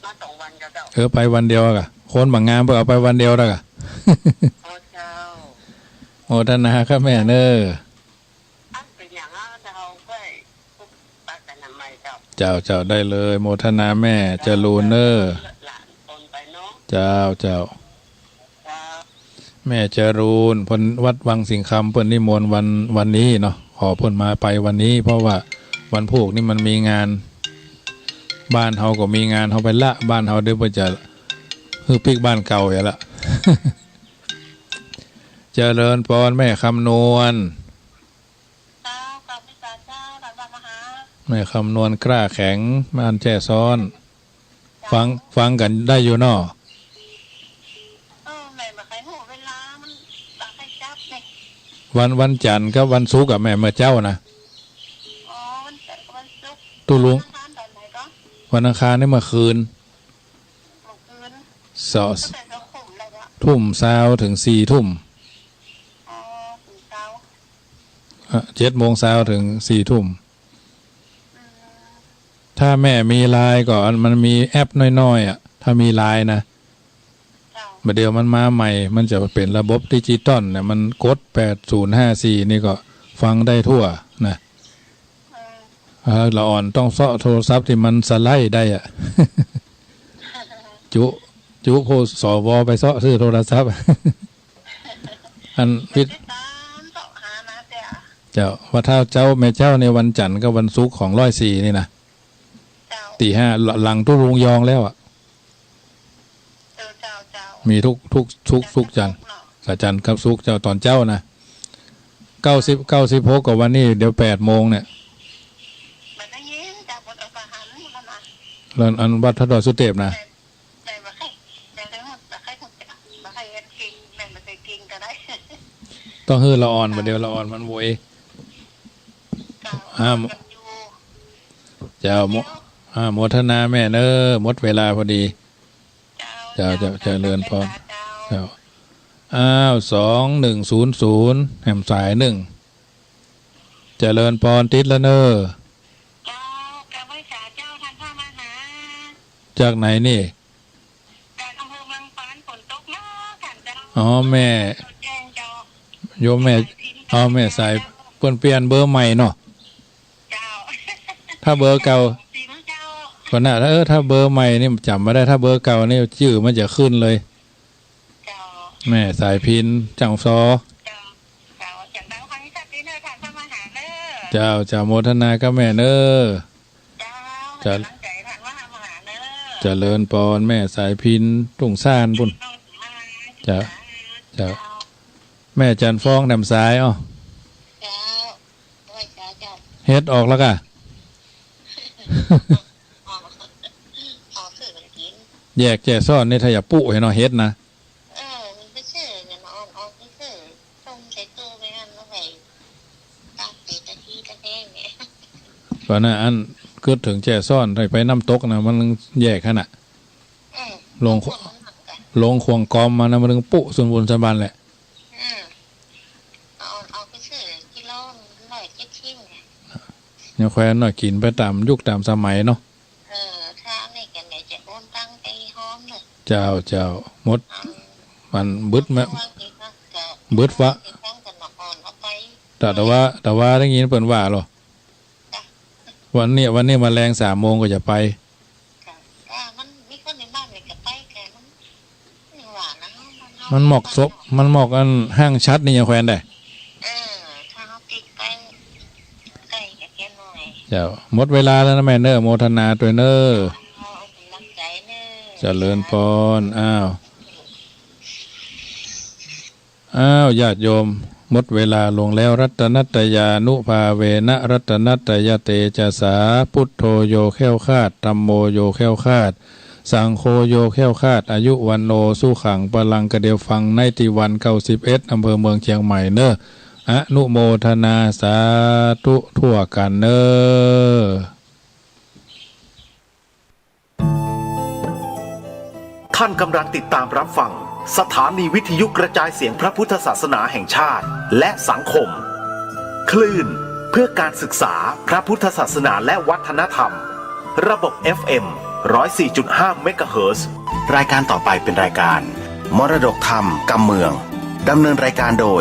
มาสองวันก็เจ้า เออ ไปวันเดียวกะ คนบางงานเปิ้นเอาไปวันเดียวแล้วกะ อ๋อ เจ้า โมทนาครับแม่เน้อ อันเป๋นอย่างนั้นเจ้า ไป เจ้า เจ้า ได้เลย โมทนาแม่จรูนเน้อ เจ้า เจ้า แม่จรูน เปิ้นวัดวังสิงห์คำ เปิ้นนิมนต์วัน วันนี้เนาะ ขอเปิ้นมาไปวันนี้ เพราะว่าวันพุธนี่มันมีงาน บ้านเฮาก็มีงาน เฮาไปละ บ้านเฮาเดี๋ยวเปิ้นจะหื้อปิ๊กบ้านเก่าอีกละ เจริญปอนแม่คำนวณ เจ้า กราบนมัสก๋ารเจ้า หลวงตามหา แม่คำนวณกล้าแข็ง บ้านแจ้ซ้อน เจ้า ฟัง ฟังกั๋นได้อยู่เนาะ เออ แม่บ่ค่อยฮู้เวลา มันบ่ค่อยจับนี่ วัน วันจันทร์กับวันศุกร์อะแม่ เมื่อเจ๊านะ อ๋อ วันจันทร์กับวันศุกร์ ตุ๊ลุง วันอังคารต๋อนไหนก็ วันอังคารนี่เมื่อคืน เมื่อคืน สอง ตั้งแต่สองทุ่มแล้วก็ ทุ่มซาวเถิงสี่ทุ่ม อ๋อ สี่ทุ่ม อ่ะ เจ็ดโมงเช้าเถิงสี่ทุ่ม อืม ถ้าแม่มีไลน์ก็ อันมันมีแอปน้อยๆ อ่ะ ถ้ามีไลน์นะ เจ้า บ่าเดี่ยวมันมาใหม่ มันจะเป๋นระบบดิจิตอลเนี่ย มันกดแปดศูนย์ห้าสี่นี่ก็ฟังได้ทั่วนะ เออ เออ ละอ่อนต้องเซาะโทรศัพท์ตี้มันสไลด์ได้อะ จุ จุ พวก สว ไปเซาะซื้อโทรศัพท์ อันวิทย์ เจ้า ว่าถ้าเจ๊า แม่เจ๊าในวันจันทร์กับวันศุกร์ของร้อยสี่นี่นะ เจ้า ตีห้า หลังตุ๊ลุงยองแล้วอะ เออ เจ้า เจ้า มีทุก ทุก ทุก ทุกจันทร์ เนาะ จันทร์กับศุกร์เจ้า ต๋อนเจ๊านะ เก้าสิบ เก้าสิบหก กว่าวันนี้ เดี๋ยวแปดโมงเนี่ย บ่ได้ยิน เจ้า บ่ได้หัน แล้วอันวัดพระดอยสุเทพนะ แต่ แต่บ่ค่อย แต่บ่ค่อย บ่ค่อยเห็นจริง แม่นบ่เคยจริงก็ได้ ต้องหื้อละอ่อน บ่าเดี่ยวละอ่อนมันโวย เจ้า อ่า เจ้า โม อ่า โมทนาแม่เน้อ หมดเวลาพอดี เจ้า เจ้า เจ้า เจ้า เจริญพร เจ้า เจ้า อ้าว สองหนึ่งศูนย์ศูนย์ แหมสายนึ่ง เจริญปอน ติดแล้วเน้อ เจ้า กราบไหว้สาเจ้า ท่านพระมหา จากไหนนี่ จากอำเภอเมืองปาน ฝนตกเนาะ ท่านเจ้า อ๋อ แม่ แจ้งเจ้า โยมแม่ อ๋อ แม่สาย เปิ้นเปลี่ยนเบอร์ใหม่เนาะ เจ้า ถ้าเบอร์เก่า ก่อนหน้า เออ ถ้าเบอร์ใหม่นี่จ๋ำบ่ได้ ถ้าเบอร์เก่านี่จื้อมันจะขึ้นเลย แม่สายพิณ จ้างซอ เจ้า เจ้า โมทนากับแม่เน้อ เจ้า เจริญปอน แม่สายพิณ ทุ่งซานปู๊น เจ้า เจ้า แม่จันทร์ฟอง แหนมสาย อ้อ เจ้า เฮ็ดออกแล้วก่ะ แยกแจ้ซ้อนนี่ถ้าอยากปุ๊เห็นเนาะ เฮ็ดนะ เออ มันไปซื้อเงินอ่อนออกไปซื้อ ต้มใส่ตู้ไปหั่น แล้วไปตากเตะตะกี้ตะแห้งเนี่ย ก่อนหน้าอันกึ๊ดเถิงแจ้ซ้อน ถ้าไปน้ำตกนะ มันแยกหั้นน่ะ เออ ลง ลงข่วงกอมมานะ มันถึงปุ๊สุนบุญสมบันแหละ เออ เอา เอาไปซื้อกิโลร้อยเจ็ดสิบเนี่ย ยังแควนหน่อย กิ๋นไปต๋ามยุคต๋ามสมัยเนาะ เออ ถ้าอันนี้ก็เดี๋ยวจะโอนตังค์ไปหอมเลย เจ้า เจ้า หมด มันบึดแม่ บึดวะ แต่ แต่ว่า แต่ว่าได้ยินเปิ้นว่าเหรอ วันนี้ วันนี้มาแลงสามโมงก็จะไป มันมีคนในบ้านเนี่ยก็ไปกัน มัน มันหมอกศพ มันหมอกอันห้างชัดนี่ยังแควนได้ เออ ถ้าเฮาติดไป ใกล้กับแกหน่อย เจ้า หมดเวลาแล้วนะแม่เน้อ โมทนาตวยเน้อ เอากำลังใจเน้อ เจริญปอน อ้าว อ้าว ญาติโยม หมดเวลาลงแล้ว รัตนัตตยานุภาเวนะ รัตนัตตยเตจสา พุทโธโยแคล้วคลาด ธัมโมโยแคล้วคลาด สังโฆโยแคล้วคลาด อายุวัณโณสุขังพลัง กระเดียวฟังในตี้วันเก้าสิบเอ็ด อำเภอเมืองเชียงใหม่เน้อ อนุโมทนาสาธุทั่วกั๋นเน้อ ท่านกำลังติดตามรับฟังสถานีวิทยุกระจายเสียงพระพุทธศาสนาแห่งชาติและสังคม คลื่นเพื่อการศึกษาพระพุทธศาสนาและวัฒนธรรม ระบบ เอฟ เอ็ม ร้อยสี่จุดห้า เมกะเฮิรตซ์ รายการต่อไปเป็นรายการมรดกธรรมกำเมือง ดำเนินรายการโดย